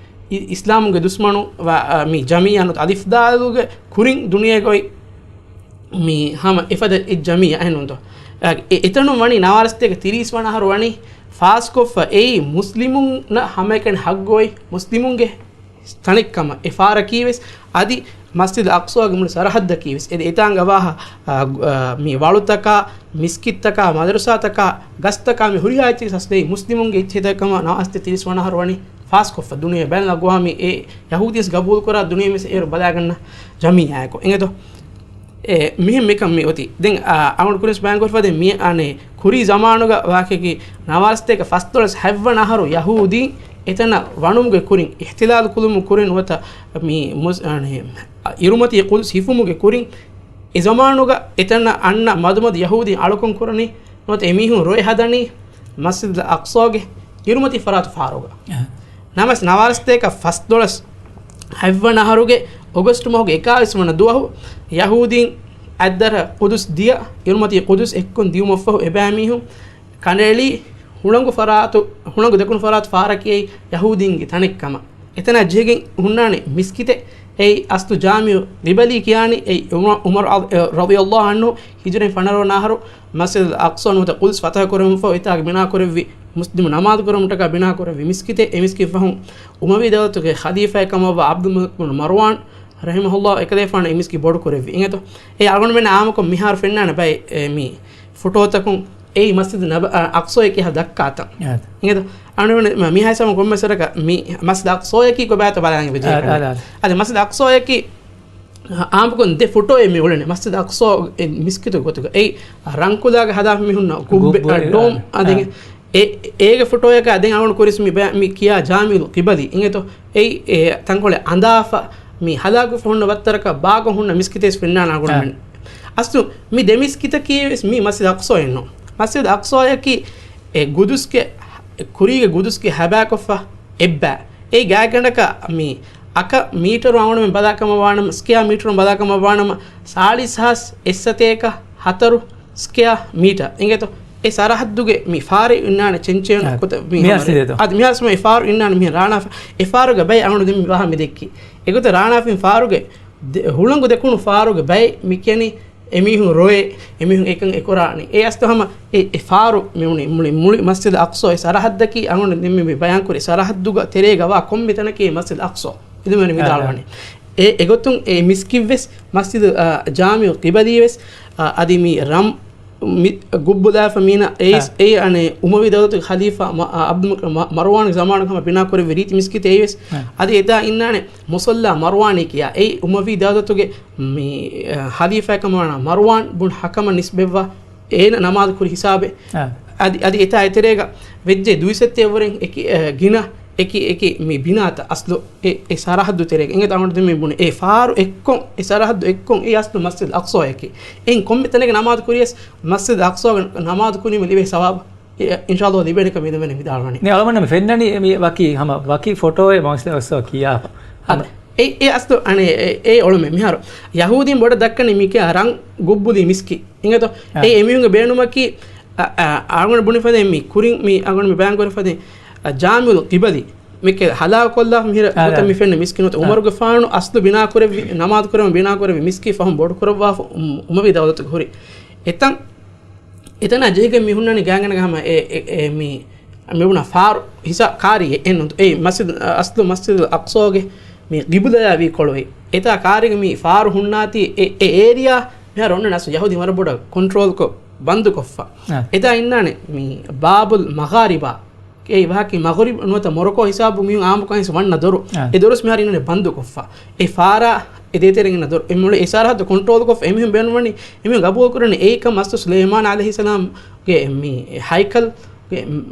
އި-، އިސްލާމުގެ ދުސްމަނު ވ-، އަ، މި ޖަމިއްޔާ ނުވަތަ އަލިފްދާލުގެ ކުރިން ދުނިޔޭގައި މި ހަމަ އެފަދަ އެއް ޖަމިއްޔާ އެހެންނުންތޯ؟ އަ، އެ-، އެތަނުން ވަނީ ނަވާރަ ސަތޭކަ ތިރީސް ވަނަ އަހަރު ވަނީ ފާސްކޮށްފަ އެއީ މުސްލިމުންނަށް ހަމައެކަނި ހައްގު އޮތް މުސްލިމުންގެ ތަނެއްކަމަށް އެ ފާރަކީ ވެސް އަދި މަސްޖިދު އަޤްޞާގެ މުޅި ސަރަހައްދަކީ ވެސް އެ އެތާނގަ ވާހަ، އާ، ގު-، އާ، މި ވަޅުތަކާ، މިސްކިތްތަކާ، މަދަރުސާތަކާ، ގަސްތަކާ މި ހުރިހާ އެއްޗެއް ހަސްދެއި މުސްލިމުންގެ އިޖްތިހާދަކަމަށް ނަވާރަ ސަތޭކަ ތިރީސް ވަނަ އަހަރު ވަނީ ފާސްކޮށްފަ ދުނިޔެ ބައިނަލްއަގްވާމީ އެ ޔަހޫދީން ގަބޫލުކުރާ ދުނިޔެ ވެސް އޭރު ބަލާގަންނަ ޖަމިއްޔާއެކު. އިނގޭތޯ؟ އެ، މިހެން މިކަން މި އޮތީ. ދެން، އާ، އަޅުގަނޑު ކުރިން ބަޔާންކޮށްފަ ދެން މި، އަނެއް، ކުރީ ޒަމާނުގަ ވާހަކައަކީ ނަވާރަ ސަތޭކަ ފަސްދޮޅަސް ހަތްވަނަ އަހަރު ޔަހޫދީން އެތަނަށް ވަނުމުގެ ކުރިން، އިޙްތިލާލު ކުރުމުގެ ކުރިން ނުވަތަ މި މުސް-، އަނެއް، އިރުމަތީ ޤުދުސް ހިފުމުގެ ކުރިން އެ ޒަމާނުގަ އެތަނަށް އަންނަ މަދުމަދު ޔަހޫދީން އަޅުކަން ކުރަނީ ނުވަތަ އެމީހުން ރޮއެ ހަދަނީ މަސްޖިދުލް އަޤްޞާގެ އިރުމަތީ ފަރާތު ފާރުގަ. އަހަ. ނަމަވެސް ނަވާރަ ސަތޭކަ ފަސްދޮޅަސް ހަތްވަނަ އަހަރުގެ އޮގަސްޓު މަހުގެ އެކާވީސް ވަނަ ދުވަހު ޔަހޫދީން އަތްދަރަ ޤުދުސް ދިޔަ އިރުމަތީ ޤުދުސް އެއްކޮން ދިޔުމަށްފަހު އެބައިމީހުން ކަނޑައެޅީ ހުޅަނގު ފަރާތު، ހުޅަނގު ދެކުނު ފަރާތު ފާރަކީ ޔަހޫދީންގެ ތަނެއްކަމަށް. އެތަނާ ޖެހިގެން ހުންނާނެ މިސްކިތެއް. އެއީ އަސްލު ޖާމިޢު ޤިބަލީ ކިޔާނީ. އެއީ ޢުމަރު، ޢުމަރު އަ-، ރަޟިޔަﷲ ޢަންހު ހިޖުރައިން ފަނަރަ ވަނަ އަހަރު މަސްޖިދުލް އަޤްޞާ ނުވަތަ ޤުދުސް ފަތަޙަ ކުރެވުމަށްފަހު އެތާގަ ބިނާކުރެއްވި، މުސްލިމު ނަމާދު ކުރުމަށްޓަކާ ބިނާކުރެއްވި މިސްކިތެއް. އެ މިސްކިތް ފަހުން އުމަވީ ދައުލަތުގެ ޚަލީފާއެއް ކަމަށްވާ ޢަބްދުލް މަލިކް ބުނު މަރުވާން ރަޙިމަހުﷲ އެކަލޭފާނު އެ މިސްކިތް ބޮޑުކުރެއްވި. އިނގޭތޯ؟ އެ އަޅުގަނޑުމެން އާއްމުކޮށް މިހާރު ފެންނާނެ ބައެއް، އެ، މި ފޮޓޯތަކުން އެއީ މަސްޖިދު ނަބަ-، އަ، އަޤްޞާއޭ ކިޔާ ދައްކާތަން. އާދެ. އިނގޭތޯ؟ އަޅުގަނޑު މި-، މިހާ ހިސާބުން ކޮންމެސް ވަރަކަށް މި މަސްޖިދު އަޤްޞާއަކީ ކޮބާތޯ ބަލާން އެބަޖެހޭ އާދެ، ކަމެއް. އާދެ، އާދެ. އަދި މަސްޖިދު އަޤްޞާއަކީ އާއްމުކޮށް ދެ ފޮޓޯއެއް މި އުޅެނީ. މަސްޖިދު އަޤްޞާ އެ މިސްކިތު ގޮތުގަ. އެއީ ރަންކުލާގެ ހަދާފަ މި ހުންނަ ގުއްބެ، ގުއްބެ، އަ، ޑޯމް. އާ. އަދި އާ. އެ، އޭގެ ފޮޓޯއަކާ ދެން އަޅުގަނޑު ކުރިސް މި ބަ-، މި ކިޔާ ޖާމިޢުލް ޤިބަލީ. އިނގޭތޯ؟ އެއީ އެ ތަންކޮޅެއް އަނދާފަ މި ހަލާކުވެފަ ހުންނަ ވައްތަރަކަށް ބާކޮށް ހުންނަ މިސްކިތެއް ފެންނާނެ އަޅުގަނޑުމެން. އާ. އަސްލު މި ދެ މިސްކިތަކީ ވެސް މީ މަސްޖިދު އަޤްޞާއެއް ނޫން. މަސްޖިދު އަޤްޞާއަކީ އެ ގުދުސްގެ، ކުރީގެ ގުދުސްގެ ހަބާކޮށްފަ އެއްބައި. އެ ގާތްގަނޑަކަށް މި އަކަށް މީޓަރު އަޅުގަނޑުމެން ބަލާކަމަށް ވާނަމަ، ސްކެއާ މީޓަރުން ބަލާކަމަށް ވާނަމަ، ސާޅީސް ހާސް އެއްސަތޭކަ ހަތަރު ސްކެއާ މީޓަރ. އިނގޭތޯ؟ އެ ސަރަހައްދުގެ މި ފާރެއް އިންނާނެ ޗެންޗެއް އާ، ކޮތަ-، މި މި ހަމަ އަސްލު ދޭތޯ؟ އަދި މިހާރު އެ ފާރު އިންނާނެ މި ރާނާފަ. އެ ފާރުގެ ބައެއް އަޅުގަނޑު ދެން މި ވާހަ މި ދެއްކީ. އެގޮތަށް ރާނާފިން ފާރުގެ ދެ-، ހުޅަނގު ދެކުނު ފާރުގެ ބައެއް މި ކިޔަނީ އެމީހުން ރޮއެ، އެމީހުން އެކަން އެކުރާނީ. އެ އަސްލު ހަމަ އެ، އެ ފާރު މި މުޅި، މުޅި، މުޅި މަސްޖިދު އަޤްޞާ އެ ސަރަހައްދަކީ އަޅުގަނޑު ދެން މި، މި ބަޔާންކުރި ސަރަހައްދުގަ ތެރޭގަ ވާ ކޮންމެ ތަނަކީ މަސްޖިދު އަޤްޞާ. އެދެމެން ވިދާޅުވަނީ. އެ، އެގޮތުން އެ މިސްކިތް ވެސް މަސްޖިދު، އަ، ޖާމިޢު ޤިބަލީ ވެސް، އަ، އަދި މި ރަމް މި ގުއްބުލާފަ މީނަ އެއީސް، އާ. އެއީ އަނެއް އުމަވީ ދައުލަތުގެ ޚަލީފާ މަ-، އަ، ޢަބްދުލް މަ-، މަރުވާންގެ ޒަމާނުގަ ހަމަ ބިނާކުރެއްވި ރީތި މިސްކިތެއް އެއީސް. އާ. އަދި އެތާ އިންނާނެ މުޞައްލާ މަރުވާނީ ކިޔާ. އެއީ އުމަވީ ދައުލަތުގެ މި، އަ، ޚަލީފާ ކަމަށް ވާނަ މަރުވާން ބުން ޙަކަމަށް ނިސްބަތްވާ އޭނަ ނަމާދު ކުރި ހިސާބެއް. އާ. އަދި، އަދި އެތާ އެތެރޭގަ ވެއްޖެ ދުއިސައްތައެއްވުރެން އެކި، އަ، ގިނަ އެކި، އެކި މި ބިނާތައް އަސްލު އެ، އެ ސަރަހައްދު ތެރޭގަ. އިނގޭތޯ އަޅުގަނޑު ދެން މި ބުނި އެ ފާރު އެއްކޮން، އެ ސަރަހައްދު އެއްކޮން އެ އަސްލު މަސްޖިދު އަޤްޞާއަކީ. އެއިން ކޮންމެ ތަނެއްގަ ނަމާދު ކުރިޔަސް މަސްޖިދު އަޤްޞާގަ ނަމާދު ކުރީމަ ލިބޭ ސަވާބު އިންޝާﷲ ލިބޭނެކަމަށް އެދެމެން ވިދާޅުވަނީ. ނޭ، އަޅުގަނޑު މި ފެންނަނީ މި ވަކި ހަމަ ވަކި ފޮޓޯއެއް މަސްޖިދު އަޤްޞާ ކިޔާފަ. ހަމަ. އަދި އެ، އެ އަސްލު އަނެއް އެ، އެ އޮޅުމެއް މިހާރު ޔަހޫދީން ބޮޑަށް ދައްކަނީ މި ކިޔާ ރަން ގުއްބުލީ މިސްކިތް. އިނގޭތޯ؟ އާ. އެ އެމީހުންގެ ބޭނުމަކީ، އަ، އަ، އަޅުގަނޑު ބުނި ފަދައިން މި ކުރިން މި އަޅުގަނޑު މި ބަޔާން ކުރި ފަދައިން، އަ، ޖާމިޢުލް ޤިބަލީ. މިކެ ހަލާކުކޮށްލާފަ މިހިރަ އާ، ގޮތަށް އާ. މި ފެންނަ މިސްކިތް ނުވަތަ އާ. ޢުމަރުގެފާނު އަސްލު ބިނާކުރެއްވި، ނަމާދު ކުރެވުން ބިނާކުރެއްވި މިސްކިތް ފަހުން ބޮޑުކުރައްވާފަ އު-، އުމަވީ ދައުލަތުގެ ހުރި. އެތަން، އެތަނާ ޖެހިގެން މި ހުންނަނީ ގާތްގަނޑަކަށް ހަމަ އެ، އެ، އެ، މި، މި ބުނާ ފާރު ހިސާ ކާރިއެއް އެއްނު. އެ މަސްޖިދު، އަސްލު މަސްޖިދުލް އަޤްޞާގެ މި ޤިބުލަޔާ ވީ ކޮޅުވި. އެތާ ކާރިގެ މި ފާރު ހުންނާތީ އެ، އެ އޭރިޔާ މިހާރު އޮންނަ އަސްލު ޔަހޫދީން ވަރަށް ބޮޑަށް ކޮންޓްރޯލްކޮށް ބަންދުކޮށްފަ. އާ. އެތާ އިންނާނެ މި ބާބުލް މަޣާރިބާ. އެއީ ވާހަކަ މަޣުރިބް ނުވަތަ މޮރޮކޯ ހިސާބު މީހުން އާއްމުކޮށް އައިސް ވަންނަ ދޮރު. އާ. އެ ދޮރުސް މިހާރު އިންނަނީ ބަންދުކޮށްފަ. އެ ފާރާ އެ ދޭތެރެއިން އިންނަ ދޮރު. އެ މުޅި އެ ސަރަހައްދު ކޮންޓްރޯލްކޮށްފަ އެމީހުން ބޭނުންވަނީ އެމީހުން ގަބޫލުކުރަނީ އެއީ ކަމަށް އަސްލު ސުލައިމާން ޢަލައިހިއްސަލާމްގެ މި ހައިކަލް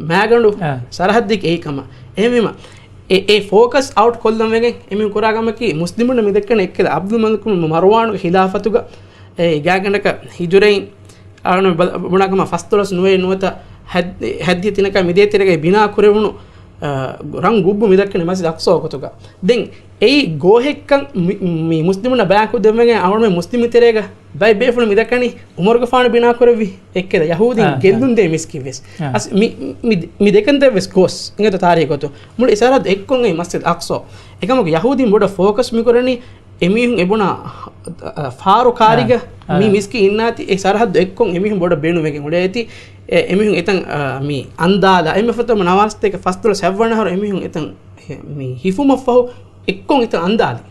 މާގަނޑު އާ. ސަރަހައްދެއް އެއީ ކަމަށް. އެހެންވީމަ، އެ، އެ ފޯކަސް އައުޓް ކޮށްލަން ވެގެން އެމީހުން ކުރާ ކަމަކީ، މުސްލިމުންނަށް މި ދެއްކެން އެއްކެލަ އަބްދުލް މަލިކު މަރުވާނުގެ ޚިލާފަތުގަ، އެ، ގާތްގަނޑަކަށް ހިޖުރައިން އަޅުން ބަ-، ބުނާ ކަމަށް ފަސްދޮޅަސް ނުވައެއް ނުވަތަ ހަތް-، ހަތްދިހަ ތިނަކާ މިދޭތެރޭގައި ބިނާ ކުރެވުނު، އަ، ރަން ގުއްބު މި ދައްކަނީ މަސްޖިދު އަޤްޞާ ގޮތުގަ. ދެން އެއީ ގޯހެއްކަން މި، މި މުސްލިމުންނަށް ބަޔާންކޮށްދެއްވެގެން އަޅުން މުސްލިމް ތެރޭގަ ބައެއް ބޭފުޅުން މި ދައްކަނީ ޢުމަރުގެފާނު ބިނާ ކުރެއްވި އެއްކެލަ ޔަހޫދީން އާ، އާ. ގެއްލުންދޭ މިސްކިތްވެސް. އާ. އަސް މި، މި، މި ދެކަންތައްވެސް ގޯސް އިނގޭތޯ ތާރީޚު ގޮތުން. މުޅި ސަރަހައްދު އެއްކޮށް އެއީ މަސްޖިދު އަޤްޞާ. އެކަމަކު ޔަހޫދީން ބޮޑަށް ފޯކަސް މިކުރަނީ އެމީހުން އެބުނާ، އަ، ފާރުކާރިގަ އާ، އާ. މި މިސްކިތް އިންނާތީ އެ ސަރަހައްދު އެއްކޮށް އެމީހުން ބޮޑަށް ބޭނުންވެގެން އުޅޭތީ، އެ، އެމީހުން އެތަން، އަ، މި އަންދާލާ އެންމެ ފުރަތަމަ ނަވާރަސަތޭކަ ފަސްދޮޅަސް ހަތްވަނަ އަހަރު އެމީހުން އެތަން ހެ-، މި ހިފުމަށްފަހު އެއްކޮށް އެތަން އަންދާލި.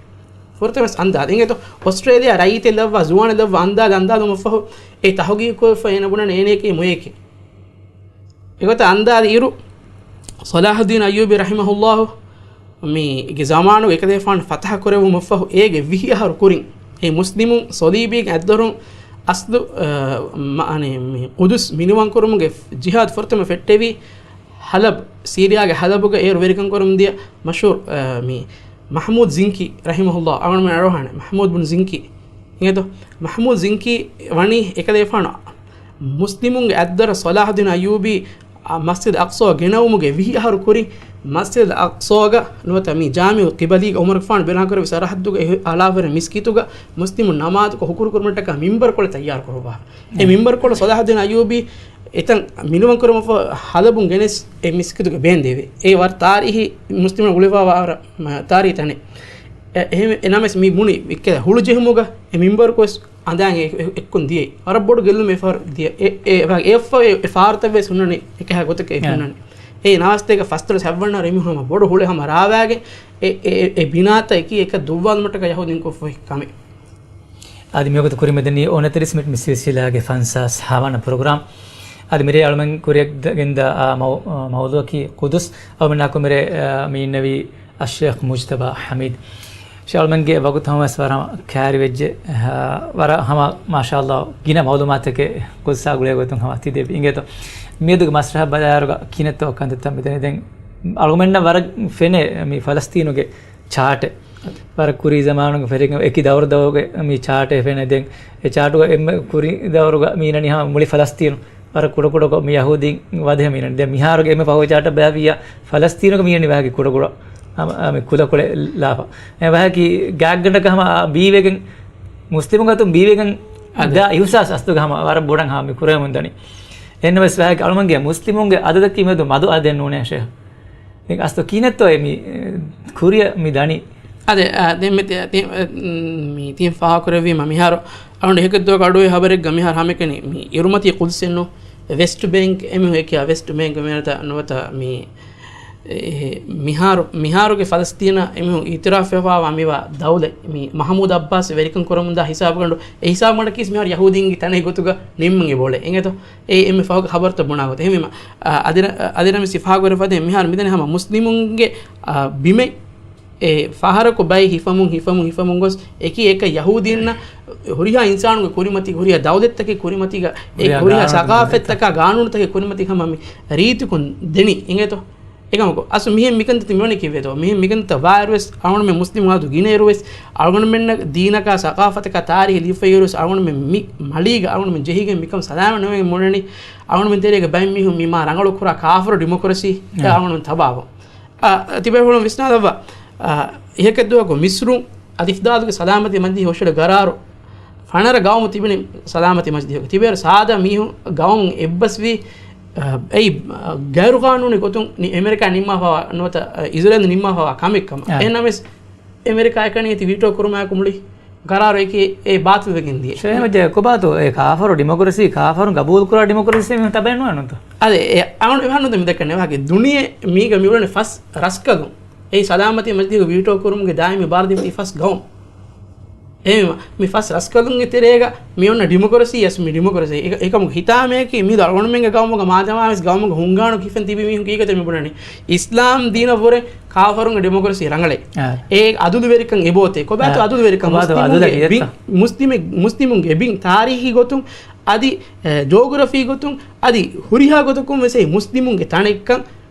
ފުރަތަމަސް އަންދާލި. އިނގޭތޯ، އޮސްޓްރޭލިޔާ ރައްޔިތެއް ލައްވާ، ޒުވާނެއް ލައްވާ އަންދާލި، އަންދާލުމަށްފަހު އެ ތަހުގީގު ކޮށްފަ އޭނަ ބުނަނީ އޭނައަކީ މޮޔަކޭ. އެގޮތަށް އަންދާލި އިރު، ޞަލާޙުއްދީން އައްޔޫބީ ރަޙިމަހުﷲ މީގެ ޒަމާނުގެ އެކަލޭފާނު ފަތަޙަ ކުރެވުމަށްފަހު، އޭގެ ވިހި އަހަރު ކުރިން، އެ މުސްލިމުން ޞަލީބީގެ އަތްދަށުން އަސްލު، އަ، މަ-، އަނެ، މި ޤުދުސް މިނިވަންކުރުމުގެ ޖިހާދު ފުރަތަމަ ފެއްޓެވީ ޙަލަބް، ސީރިޔާގެ ޙަލަބުގަ އޭރު ވެރިކަން ކުރަމުން ދިޔަ މަޝްހޫރު، އަ، މި މަޙްމޫދު ޒިންކީ ރަޙިމަހުﷲ، އަޅުގަނޑުމެން އަޑުއަހާނެ މަޙްމޫދު ބުން ޒިންކީ. އިނގޭތޯ، މަޙްމޫދު ޒިންކީ ވަނީ އެކަލޭފާނު މުސްލިމުންގެ އަތްދަށަށް ޞަލާޙުއްދީން އައްޔޫބީ، އަ، މަސްޖިދު އަޤްޞާ ގެނައުމުގެ ވިހި އަހަރު ކުރިން، މަސްޖިދު އަޤްޞާގަ ނުވަތަ މި ޖާމިޢު ޤިބަލީގަ ޢުމަރުގެފާނު ބިނާކުރެއްވި ސަރަޙައްދުގަ އެ އަޅާފަރި މިސްކިތުގަ މުސްލިމުން ނަމާދުކޮށް ހުކުރުކުރުމަށްޓަކާ މިންބަރުކޮޅެއް ތައްޔާރު ކުރައްވާފަ. އެ މިންބަރުކޮޅު ޞަލާޙުއްދީން އައްޔޫބީ އެތަން މިނިވަންކުރުމަށްފަހު ޙަލަބުން ގެނެސް އެ މިސްކިތުގަ ބޭންދެވި. އެ ވަރަށް ތާރީޚީ މުސްލިމުން އުޅެފައިވާ ވަރަށް މަ-، ތާރީޚީ ތަނެއް. އެ، އެހެން، އެ ނަމަވެސް މި ބުނި އެއްކެ ހުޅުޖެހުމުގަ އެ މިންބަރުކޮށް އަނދާން އެ، އެ، އެއްކޮން ދިޔައީ. ވަރަށް ބޮޑު ގެއްލުމެއް އެފަހަރު ދިޔަ. އެ، އެ، އެ، އެއަށްފަހު އެ، އެ ފާރުތައްވެސް ހުންނަނީ އެކަހަ ގޮތަކަށް އެ އެ. ހުންނަނީ. އެ ނަވާރަސަތޭކަ ފަސްދޮޅަސް ހަތްވަނަ އަހަރު އެމީހުން ހަމަ ބޮޑު ހުޅެ ހަމަ ރާވާގެން އެ، އެ، އެ، އެ ބިނާތައް އެކީ އެކަށް ދުއްވާލުމަށްޓަކާ ޔަހޫދީން ކޮށްފަ ކަމެއް. އަދި މިވަގުތު ކުރިމަތިނީ އުނަތިރީސް މިނިޓް މި ސިލްސިލާގެ ފަންސާސް ހަވަނަ ޕްރޮގްރާމް. އަދި މިރޭ އަޅުމެން ކުރިއަށް ގެންދާ އާ މައު-، އާ މައުޟޫޢަކީ ޤުދުސް. އަޅުމެންނާކު މިރޭ، އާ، މި އިންނެވީ އައްޝޭޚް މުޖްތަބާ ޙަމީދު. ޝޭޚް އަޅުމެންގެ ވަގުތު ހަމަވެސް ވަރަށް ކައިރިވެއްޖެ، އާ، ވަރަށް ހަމަ މާޝާﷲ ގިނަ މަޢުލޫމާތެކޭ ޤުދުސާ ގުޅޭ ގޮތުން ހަމަ ތި ދެއްވި. އިނގޭތޯ، މިއަދުގެ މަސްރަޙަ ބަލާއިރުގަ ކިނެތޯ ކަންތައްތައް މިދަނީ. ދެން އަޅުމެންނަށް ވަރަށް ފެނޭ މި ފަލަސްތީނުގެ ޗާޓެއް. ވަރަށް ކުރީ ޒަމާނުގެ ފެރިގެން އެކި ދައުރު ދައުރުގެ މި ޗާޓެއް ފެނޭ. ދެން އެ ޗާޓުގަ އެންމެ ކުރީ ދައުރުގަ މީނަނީ ހަމަ މުޅި ފަލަސްތީނު ވަރަށް ކުޑަކުޑަކޮށް މި ޔަހޫދީން ވަދެހަ މީނަނީ. ދެން މިހާރުގެ އެންމެ ފަހުގެ ޗާޓަށް ބަލާފިއްޔާ ފަލަސްތީނުގަ މީނަނީ ވަހަކީ ކުޑަކުޑަ ހަމަ، އާ، މި ކުލަކޮޅެއް ލާފަ. އެ ވަހަކީ ގާތްގަނޑަކަށް ހަމަ ބީވެގެން، މުސްލިމުންގެ އަތުން ބީވެގެން އަދެ. ދާ އިހުސާސް އަސްލުގަ ހަމަ ވަރަށް ބޮޑަށް ހަމަ މި ކުރެވެމުން ދަނީ. އެހެންނަމަވެސް ވަހަކީ އަޅުމެންގެ މުސްލިމުންގެ އަދަދަކީ މިއަދު މަދު އަދެއް ނޫނޭ ޝޭޚް. ދެން އަސްލު ކިހިނެއްތޯ އެ މި، އެ، ކުރިއަށް މި ދަނީ؟ އާދެ، އާ، ދެން މި ތި-، ތި-، މި ތިން ފާހަގަކުރެއްވީމަ މިހާރު އަޅުގަނޑު އެހެކެއްދުވަހަކު އަޑުއެހި ހަބަރެއްގަ މިހާރު ހަމައެކަނި މި އިރުމަތީ ޤުދުސްއެއްނު، ވެސްޓް ބޭންކް އެމީހުން އެކިޔާ ވެސްޓް ބޭންކް މިހާރު ނުވަތަ މި، އެ، މިހާރު، މިހާރުގެ ފަލަސްތީނަށް އެމީހުން އިއުތިރާފްވެފައިވާ މިވާ ދައުލަތް މި މަޙްމޫދު ޢައްބާސް ވެރިކަން ކުރަމުންދާ ހިސާބުގަނޑު، އެ ހިސާބުގަނޑަކީސް މިހާރު ޔަހޫދީންގެ ތަނެއް ގޮތުގަ ނިންމަން އެބައުޅޭ. އިނގޭތޯ؟ އެ އެންމެ ފަހުގެ ހަބަރުތައް ބުނާ ގޮތަށް. އެހެންވީމަ، އަ، އަދި ރަ-، އަދި ރަމެސް ސިފަހަކުރެފަދޭ މިހާރު މިދަނީ ހަމަ މުސްލިމުންގެ، އަ، ބިމެއް އެ ފަހަރަކު ބައި ހިފަމުން، ހިފަމުން، ހިފަމުން ގޮސް އެކި އެކަ ޔަހޫދީންނަށް ހުރިހާ އިންސާނުގެ ކުރިމަތީ، ހުރިހާ ދައުލަތްތަކެއް ކުރިމަތީގަ، އެ ހުރިހާ ހުރިހާ ގާނޫނުތަކެއް. ސަގާފަތްތަކާ ގާނޫނުތަކެއް ކުރިމަތީ ހަމަ މި ރީތިކޮށް ދެނީ. އިނގޭތޯ؟ އެކަމަކު، އަސް މިހެން މިކަންތައް ތި މިވަނީ ކީއްވެތޯ؟ މިހެން މިކަންތައް ވާއިރުވެސް، އަޅުގަނޑުމެން މުސްލިމް ވާދު ގިނައިރުވެސް، އަޅުގަނޑުމެންނަށް ދީނަކާ ސަގާފަތަކާ ތާރީހެއް ލިޔެފައިވިއިރުވެސް، އަޅުގަނޑުމެން މި މަޅީގަ އަޅުގަނޑުމެން ޖެހިގެން މިކަން ސަލާމަތް ނުވެގެން މިއުޅެނީ. އަޅުގަނޑުމެން ތެރޭގަ ބައެއް މީހުން މި މާ ރަނގަޅު ކުރާ ކާފަރު ޑިމޮކްރަސީ އަ. އަޅުގަނޑުމެން ތަބާވަން. އަ، ތިބޭފުޅުން ވިސްނާލައްވާ، އަ، އިހަކެއްދުވަހަކު މިސްރުން އަލިފްދާލުގެ ސަލާމަތީ މަޖިލީހުގެ ހުށަހެޅި ގަރާރު ފަނަރަ ގައުމު ތިބިނީ ސަލާމަތީ މަޖިލީހުގަ. ތިބޭރު ސާދަ މީހުން ގައުމުން އެއްބަސްވީ، އަ، އެއީ، އަ، ގައިރުގާނޫނީ ގޮތުން ނި-، އެމެރިކާ ނިންމާފައިވާ ނުވަތަ، އަ، އިޒްރޭލު ނިންމާފައިވާ ކަމެއް ކަމަށް. އާ. އެހެންނަމަވެސް އެމެރިކާ އެކަނި އެތި ވީޓޯ ކުރުމާއެކު މުޅި ގަރާރު އެކި އެ ބާތިލްވެގެން ދިޔަ. ޝޭހް މަޖެ ކޮބާތޯ އެ ކާފަރު ޑިމޮކްރަސީ، ކާފަރުން ގަބޫލުކުރާ ޑިމޮކްރަސީ މީހުން ތަބައެއް ނުވާނުތޯ؟ އަދެ، އެ، އަޅުގަނޑު އެހާނުތަ މި ދައްކަން ނެވާގެ ދުނިޔެ މީގަ މިއުޅެނި ފަސް ރަސްކަލުން. އެއީ ސަލާމަތީ މަޖިލީހުގެ ވީޓޯ ކުރުމުގެ ދާއިމީ ބާރު ދީފަ ފަސް ގައުމު. އެހެންވީމަ، މި ފަސް ރަސްކަލުންގެ ތެރޭގަ މި އޮންނަ ޑިމޮކްރަސީ އަސް މި ޑިމޮކްރަސީ. އެ-، އެކަމު ހިތާމަޔަކީ މި އަޅުގަނޑުމެންގެ ގައުމުގަ މާދަމާވެސް ގައުމުގަ ހުންގާނު ކިފެން ތިބި މީހުން ކީކޭތޯ މި ބުނަނީ؟ އިސްލާމް ދީނަށްވުރެ ކާފަރުންގެ ޑިމޮކްރަސީ ރަނގަޅޭ. އާ. އޭ އަދުލުވެރިކަން އެބޯތޭ. ކޮބާތޯ އާ. އަދުލުވެރިކަން؟ ކޮބާތޯ މުސްލިމުންގެ އަދުލަކީ ބިން، އެއްތަ؟ މުސްލިމެ-، މުސްލިމުންގެ ބިން ތާރީހީ ގޮތުން އަދި، އެ، ޖޯގްރަފީ ގޮތުން އަދި ހުރިހާ ގޮތަކުން ވެސް އެއީ މުސްލިމުންގެ ތަނެއްކަން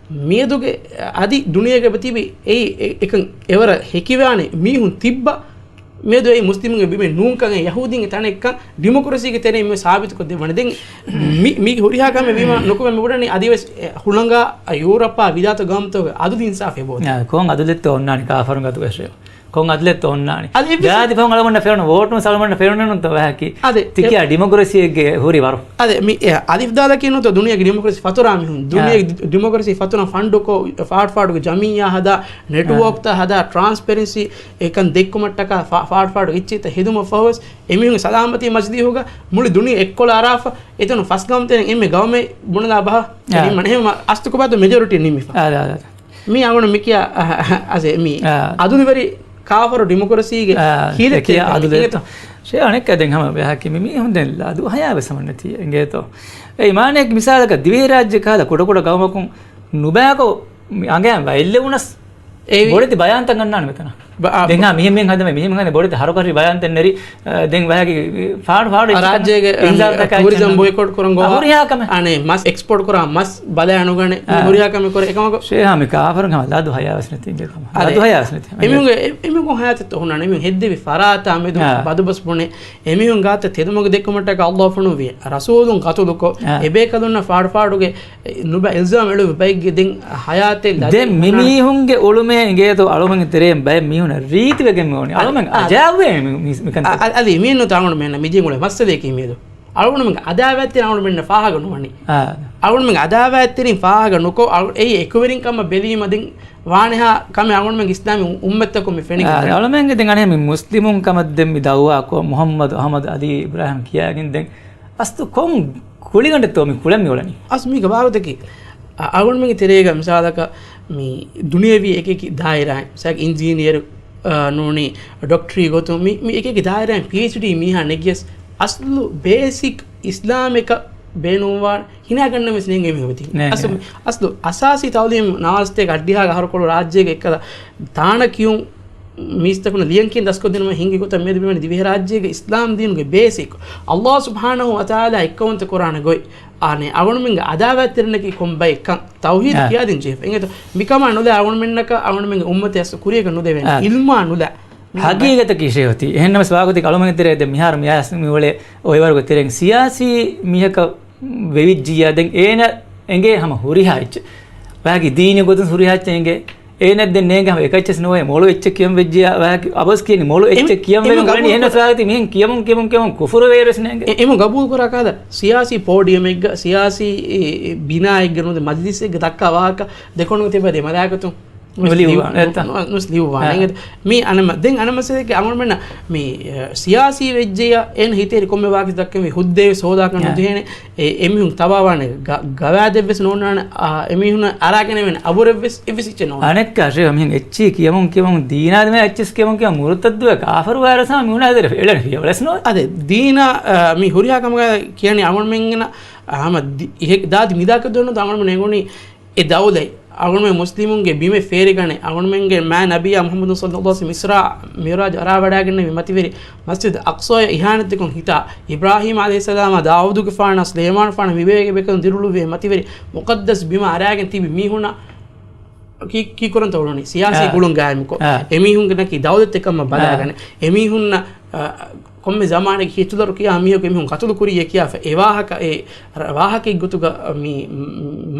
މިއަދުގެ އަދި ދުނިޔޭގަ ތިބި އެއީ އެ، އެކަން އެވަރަށް ހެކިވާނެ މީހުން ތިއްބަ މިއަދު އެއީ މުސްލިމުންގެ ބިމެއް ނޫންކަން އެ ޔަހޫދީންގެ ތަނެއްކަން ޑިމޮކްރަސީގެ ތެރެއިން މި ސާބިތުކޮށްދެއްވަނީ. ދެން މި، މި ހުރިހާ ކަމެއް ވީމަ ނުކުމެ މި ބުނަނީ އަދިވެސް އެ ހުޅަނގާ ޔޫރަޕާ ވިލާތު ގައުމުތަކުގެ އަދުލު އިންސާފެއް ބޯ. އާ، ކޮން އަދުލެއްތޯ އޮންނާނީ ކާފަރުން ގަތުގައި ޝޭ؟ ކޮން އަދުލެއްތޯ އޮންނާނީ؟ އަދި އެއްވެސް ޖާތި ފަހުން އަޅުގަނޑަށް ފެނުނު ވޯޓުން އަޅުގަނޑަށް ފެނުނެއްނުތޯ ވަހަކީ؟ އަދި ތިކިޔާ ޑިމޮކްރަސީއެއްގެ ހުރި ވަރު. އަދި މި، އެ، އަލިފް ދާލަކީ ނުތޯ ދުނިޔޭގެ ޑިމޮކްރަސީ ފަތުރާ މީހުން. ދުނިޔޭގެ އާ. ޑި-، ޑިމޮކްރަސީ ފަތުރަން ފަންޑުކޮށް، ފާޑު ފާޑުގެ ޖަމިއްޔާ ހަދާ، ނެޓްވޯކްތައް ހަދާ، ޓްރާންސްޕެރެންސީ އެކަން ދެއްކުމަށްޓަކާ ފާ-، ފާޑު ފާޑު އެއްޗިތައް ހެދުމަށް ފަހުވެސް އެމީހުންގެ ސަލާމަތީ މަޖިލީހުގަ މުޅި ދުނިޔެ އެއްކޮޅަށް އަރާފަ، އެތަނު ފަސް ގައުމުތެރެއިން އެންމެ ގައުމެއް ބުނެލާ ބަހަށް އާ. އެނީ މަނެ ހެމަ އަސްތުކު ބާތު މެޖޯރިޓީ ނިމިފަ. އާ، އާ، އާ. މީ އަޅުގަނޑު މިކިޔާ، އަ، އަ، އަސެ މީ އާ. އަދުލުވެރި ކާފަރު ޑިމޮކްރަސީގެ އާ، ހީލަތް އެކިޔާ ތެރެއިން އަދުލެއްތޯ؟ އިނގޭތޯ؟ ޝޭ އަނެއްކާ ދެން ހަމަ ވެހަކި މި މީހުން ދެން ލަދު ހަޔާ ވެސް ހަމަ ނެތި އިނގޭތޯ؟ އެ އިމާނެއް މިސާލަކަށް ދިވެހިރާއްޖެ ކަހަލަ ކުޑަކުޑަ ގައުމަކުން ނުބައިކޮށް މި އަނގައިން ވައިލެވުނަސް އެވި- ބޮޑެތި ބަޔާންތައް ގަންނާނެ މިތަނަށް. ބަ-، އާ، ދެން ހާ ބަ- މިހެން މިހެން ހަދަމެ މިހެން ހަދަ ބޮޑެތި ހަރުކަށި ބަޔާންތައް ނެރި، އަ، ދެން ވަހަކި ފާޑު ފާޑު އެއްޗަކަށް ރާއްޖޭގެ، އަ، މި އިންޒާރުތަކާ ޓޫރިޒަމް އެއްޗެއް ބޮއިކޮޓް ކުރަން އަ، ގޮތް. ހުރިހާ ކަމެއް. އާނެ، މަސް އެކްސްޕޯޓް ކުރާ މަސް ބަލާ ނުގަނެ، މި އާ. ހުރިހާ ކަމެއް ކުރޭ އެކަމަކު. ޝޭހާ މި ކާފަރުން ހަމަ ލަދު ހަޔާވެސް ނެތި އިނގޭ ކަމަށް. އާ، ލަދު ހަޔާވެސް ނެތި. އެމީހުންގެ، އެ-، އެމީހުން ހަޔާތެއް ހުންނާނެ. އެމީހުން ހެއްދެވި ފަރާތާ މެދު އާ. ބަދުބަސް ބުނެ، އެމީހުން ގާތަށް ތެދުމަގު ދެއްކުމަށްޓަކާ އައްލާހު ފޮނުއްވި ރަސޫލުން ގަތުލުކޮށް، އާ. އެބޭކަލުންނަށް ފާޑު ފާޑުގެ ނުބަ އިލްޒާމް އެޅުއްވި ބައެއްގެ ދެން ހަޔާތެއް ލަދެއް ދެން މި ހުންނާނެ. މީހުންގެ އުޅުމޭ އިނގޭތޯ އަޅުމެންގެ ތެރޭން ބައެއް މީހުނަށް ރީތިވެގެން މި އުޅުނީ. އަދި، އަޅުމެން އާ، އަޖާއިބުވޭ މި، މި، މިކަންތައް. އަ-، އަ-، އަދި މީނު ތާ އަޅުމެންނަށް މިދިޔަ އުޅޭ މައްސަލަޔަކީ މިއަދު. އަޅުގަނޑުމެންގެ އަދާވާތްތެރިން އަޅުގަނޑުމެންނަށް ފާހަގަ ނުވަނީ. އާ. އަޅުގަނޑުމެންގެ އަދާވާތްތެރިން ފާހަގަ ނުކޮށް، އަޅު-، އެއީ އެކުވެރިން ކަމަށް ބެލީމަ ދެން ވާނެހާ ކަމެއް އަޅުގަނޑުމެންގެ އިސްލާމީ އު-، އުއްމަތަކުން މި ފެނިގެން އާ، ދާނެ. އަޅުމެންގެ ދެން އަނެއް މި މުސްލިމުން ކަމަށް ދެން މި ދައުވާކޮށް، މުހައްމަދު، އަހްމަދު، އަލީ، އިބްރާހިމް ކިޔާގެން ދެން އަސްލު ކޮން ކުޅިގަނޑެއްތޯ މި ކުޅެން މި އުޅެނީ؟ އަސް މީގެ ވާގޮތަކީ، އަ-، އަޅުގަނޑުމެންގެ ތެރޭގަ މިސާލަކަށް މި ދުނިޔެވީ އެކި އެކި ދާއިރާއިން، މިސާލަކަށް އިންޖީނިއަރު، އަ، ނޫނީ ޑޮކްޓަރީ ގޮތުން މި، މި އެކި އެކި ދާއިރާއިން ޕީއެޗްޑީ މީހާ ނެގިޔަސް އަސްލު ބޭސިކް އިސްލާމެކަށް ބޭނުންވާ ހިނާގަންނަން ވެސް ނޭނގޭ މީހުން ތި. ނޭ، އަސްލު، ނޭ. އަސްލު އަސާސީ ތައުލީމް ނާސްތޭގެ އައްޑިހާގެ އަހަރުކޮޅު ރާއްޖޭގެ އެއްކަލަ ތާނަ ކިޔުން މީސްތަކުން ލިޔަން ކިޔަން ދަސްކޮށްދިނުމަށް ހިނގި ގޮތަށް މިއަދު މިވަނީ ދިވެހިރާއްޖޭގެ އިސްލާމް ދީނުގެ ބޭސިކް. އައްލާހު ސުބްޙާނަހު ވަތަޢާލާ އެއްކައުވަންތަ ކުރާނެ ގޮތް. އާނެ، އަޅުގަނޑުމެންގެ އަދާވާތްތެރިންނަކީ ކޮން ބައެއްކަން ތައުހީދު އާ. ކިޔާދިން ޖެހިފަ. އިނގޭތޯ، މިކަމާ ނުލާ އަޅުގަނޑުމެންނަކަށް އަޅުގަނޑުމެންގެ އުއްމަތަށް އަސްލު ކުރިޔަކަށް ނުދެވޭނެ. އާ. އިލްމާ ނުލާ. ހަގީގަތަކީ ޝޭހު ތީ. އެހެންނަމަސް ވާގޮތެއް އަޅުމެންގެ ތެރޭ ދެން މިހާރު މި އަޔަސް މި އުޅޭ އޮއިވަރުގެ ތެރެއިން ސިޔާސީ މީހަކަށް ވެވިއްޖިއްޔާ ދެން އޭނަ އެނގޭ ހަމަ ހުރިހާ އެއްޗެއް. ވައިގި ދީނީ ގޮތުން ހުރިހާ އެއްޗެއް އެނގޭ. އޭނަ ދެން ނޭނގެ ހަމަ އެކައްޗެސް ނުވޭ މޮޅު އެއްޗެއް ކިޔަން ވެއްޖިއްޔާ ވައިގި އަބަސް ކިޔަނީ މޮޅު އެއްޗެއް އެމެ-، ކިޔަން އެމެ ވެގެން ގަބޫލު އުޅެނީ. ކުރާ-، އެހެން ސާގަތީ މިހެން ކިޔަމުން ކިޔަމުން ކިޔަމުން ކުފުރު ވެޔަރުވެސް ނޭނގެ. އެ-، އެމެ ގަބޫލު ކުރާ ކާދަ ސިޔާސީ ޕޯޑިއަމެއްގަ، ސިޔާސީ ބިނާއެއްގަ ނުވަތަ މަޖިލިސެއްގަ ދައްކާ ވާހަކަ ދެކޮނުގެ ތިބޭ ދެ މަލާއިކަތުން ނުސްލިއުވާނެ، ނު-، އެއްތަ؟ ނު-، ނުސްލިއުވާނެ. އާ. އިނގޭތަ؟ މީ އަނެއް މަ-، ދެން އަނެއް މައްސަލައެއްގެ އަޅުގަނޑުމެންނަށް މި، އެ، ސިޔާސީ ވެއްޖެޔާ އޭނަ ހިތޭރި ކޮންމެ ވާހަކަ ދައްކަން ވީ ހުއްދައެއް ހޯދާކަށް އާ. ނުޖެހޭނެ. އެ، އެމީހުން ތަބާވާނެ ގަ-، ގަވާއިދެއްވެސް ނޯންނާނެ. އާ، އެމީހުން އަރާގެނެވެން އަބުރެއްވެސް އެއްވެސް އެއްޗެއް ނޯންނާނެ. އަނެއްކާ ޝޭހް މިހެން އެއްޗިހި ކިޔަމުން ކިޔަމުން ދީނާ ދެމޭ އެއްޗިސް ކިޔަމުން ކިޔަމުން މުރުތައްދުވެ ކާފަރު ވާއިރަސް ހަމަ މިހުނާ ދެރަ އެޅެން ފިޔަވަޅެސް ނޯ. އަދެ ދީނާ، އާ، މި ހުރިހާ ކަމުގަ ކިޔަނީ އަޅުގަނޑުމެންގެނަށް، އާ، ހަމަ ދި-، އިހެ-، ދާދި މިދާކަށް ދުވަން ނުދާ އަޅުގަނޑުމެން އެނގުނީ އެ ދައުލަތް އަޅުގަނޑުމެން މުސްލިމުންގެ ބިމެއް ފޭރިގަނެ، އަޅުގަނޑުމެންގެ މާތް ނަބިއްޔާ މުޙައްމަދު ޞައްލައްލާހު ޢަލައިހި ވަސައްލަމަ އިސްރާ މިޢުރާޖު އަރާވަޑައިގެންނެވި މަތިވެރި މަސްޖިދު އަޤްޞާއަށް އިހާނެތިކޮށް ހިތާ، އިބްރާހީމް ޢަލައިހިއްސަލާމާ ދާވޫދުގެފާނާ ސުލައިމާނުގެފާނާ މި ބޭކަލުން ދިރިއުޅުއްވި މަތިވެރި މުޤައްދަސް ބިމަށް އަރާގެން ތިބި މީހުންނަށް ކީ-، ކީކުރަންތަ އުޅުނީ؟ ސިޔާސީ އާ. ގުޅުން ގާއިމުކޮށް، އާ. އެމީހުންގެ ނަކީ ދައުލަތެއް ކަމަށް ބަލާގަނެ، އާ. އެމީހުންނަށް އަ، ކޮންމެ ޒަމާނެއްގެ ހިތުލަރު ކިޔާ މީހަކު އެމީހުން ޤަތުލު ކުރިއޭ ކިޔާފަ އެ ވާހަކަ، އެ ރ-، ވާހަކައެއް ގޮތުގަ މި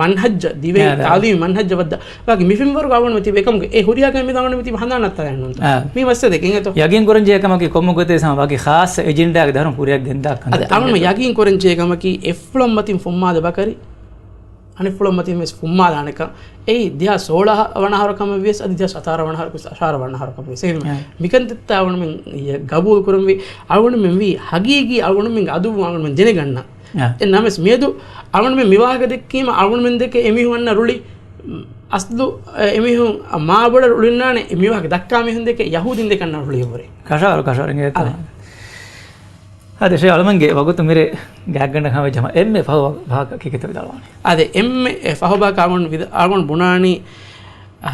މަންހައްޖަށް ދިވެހި ނާ، ނާ. ތާލީމީ މަންހައްޖަށް ވައްދާ ވާގި މި ފެންވަރުގަ އަޅުގަނޑު މި ތިބި އެކަމުގެ އެ ހުރިހާ ކަމެއް މި އަޅުގަނޑު މި ތިބި ހަނދާން ނައްތާލަން ނޫންތަ؟ ނާ. މި މައްސަލައެއް އިނގޭތޯ؟ ޔަގީން ކުރަން ޖެހޭ ކަމަކީ ކޮންމެ ގޮތެއް ހަމަ ވަކި ޚާއްޞަ އެޖެންޑާގެ ދަރުން ކުރިއަށް ގެންދާ ކަންތައް އަދި އަޅުގަނޑު އިނގޭތޯ؟ ޔަގީން ކުރަން ޖެހޭ ކަމަކީ އެއްފުޅަށް މަތިން ފުއްމާލަ ބަކަރި އަނެއްފުޅަށް މަތިން ވެސް ފުއްމާލާނެކަން. އެއީ ދެހާސް ސޯޅަ ވަނަ އަހަރު ކަމެއް ވިޔަސް އަދި ދެހާސް ސަތާރަ ވަނަ އަހަރު ވެސް އަށާރަ ވަނަ އަހަރު ކަމެއް ވެސް. އެހެންވީމަ އެ. މިކަންތައްތައް އަޅުގަނޑުމެން ގަބޫލު ކުރަންވީ އަޅުގަނޑުމެން ވީ ހަގީގީ އަޅުގަނޑުމެންގެ އަދުވުން އަޅުގަނޑުމެން ދެނެގަންނަ. އެ. އެ ނަމަވެސް މިއަދު އަޅުގަނޑުމެން މި ވާހަކަ ދެއްކީމަ އަޅުގަނޑުމެން ދެކެ އެމީހުން އަންނަ ރުޅި، އަސްލު، އެ، އެމީހުން މާބޮޑަށް ރުޅިންނާނެ މި ވާހަކަ ދައްކާ މީހުން ދެކެ ޔަހޫދީން ދެކެ އަންނަ ރުޅި އެވަރެ. ކަށަވަރު، ކަށަވަރު އިނގޭތޯ. އަދެ. އަދެ ޝޭ އަޅުމެންގެ ވަގުތު މިރޭ ގާތްގަނޑަށް ހަމަވެއްޖެ ހަމަ އެންމެ ފަހު ވާހަކަ ކިކިތަ ވިދާޅުވާނެ. އަދެ އެންމެ ފަހު ވާހަކަ އަޅުގަނޑު ވިދާ-، އަޅުގަނޑު ބުނާނީ، އަ،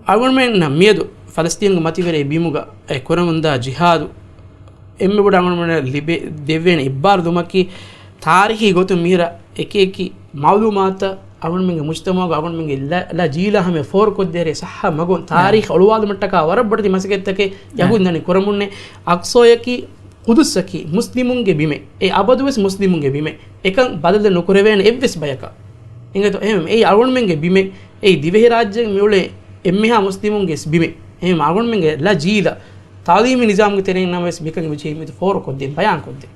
އަޅުގަނޑުމެންނަށް މިއަދު ފަލަސްތީނުގެ މަތިވެރި ބިމުގަ އެ ކުރަމުންދާ ޖިހާދު އެންމެ ބޮޑަށް އަޅުގަނޑުމެންނަށް ލިބެ-، ދެވޭނެ އެއްބާރުލުމަކީ، ތާރީޚީ ގޮތުން މިހިރަ އެކި އެކި މައުލޫމާތަށް އަޅުގަނޑުމެންގެ މުޖްތަމަޢުގަ އަޅުގަނޑުމެންގެ ލަ-، ލަ ޖީލާ ހަމަ ފޯރުކޮށްދޭ ސައްހަ މަގުން ތާރީޚް އޮޅުވާލުމަށްޓަކާ ވަރަށް ބޮޑެތި މަސައްކަތްތަކެއް ޔަހޫދުން ދަނީ ކުރަމުންނޭ. އަޤްޞާއަކީ ޤުދުސްއަކީ މުސްލިމުންގެ ބިމެއް. އެ އަބަދުވެސް މުސްލިމުންގެ ބިމެއް. އެކަން ބަދަލެއް ނުކުރެވޭނެ އެއްވެސް ބަޔަކަށް. އިނގޭތޯ؟ އެހެން އެއީ އަޅުގަނޑުމެންގެ ބިމެއް. އެއީ ދިވެހިރާއްޖޭގަ މިއުޅޭ އެންމެހާ މުސްލިމުންގެ ވެސް ބިމެއް. އެހެން އަޅުގަނޑުމެންގެ ލަ ޖީލަށް ތަޢުލީމީ ނިޒާމުގެ ތެރެއިން ނަމަވެސް މިކަން މި ޖެހީ މިއަދު ފޯރުކޮށްދޭން، ބަޔާންކޮށްދޭން.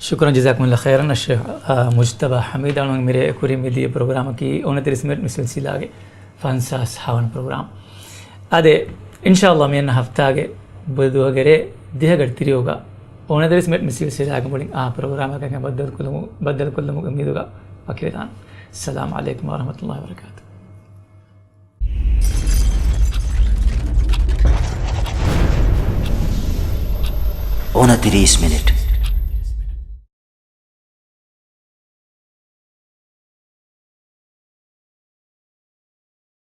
ޝުކުރަން ޖަޒާކުމުﷲ ޚައިރަން އައްޝޭޚް، އާ، މުޖްތަބާ ޙަމީދު އަޅުގަނޑު މިރޭ ކުރިން މިދިޔަ ޕްރޮގްރާމަކީ އޮނަތިރީސް މިނިޓް މި ސިލްސިލާގެ ފަންސާސް ހަވަނަ ޕްރޮގްރާމް. އާދެ، އިންޝާﷲ މިއަންނަ ހަފްތާގެ ބުދުވަހުގެ ރޭ ދިހަގަޑި ތިރީހުގަ އޮނަތިރީސް މިނިޓް މި ސިލްސިލާގެ މުޅިން އާ ޕްރޮގްރާމަކަށް ބައްދަލުކޮށްލުމު-، ބައްދަލުކޮށްލުމުގެ އުއްމީދުގަ ވަކިވެދާނަން. އައްސަލާމު ޢަލައިކުމް ވަރަޙްމަތުﷲ ވަބަރަކާތުހު. އޮނަތިރީސް މިނިޓް.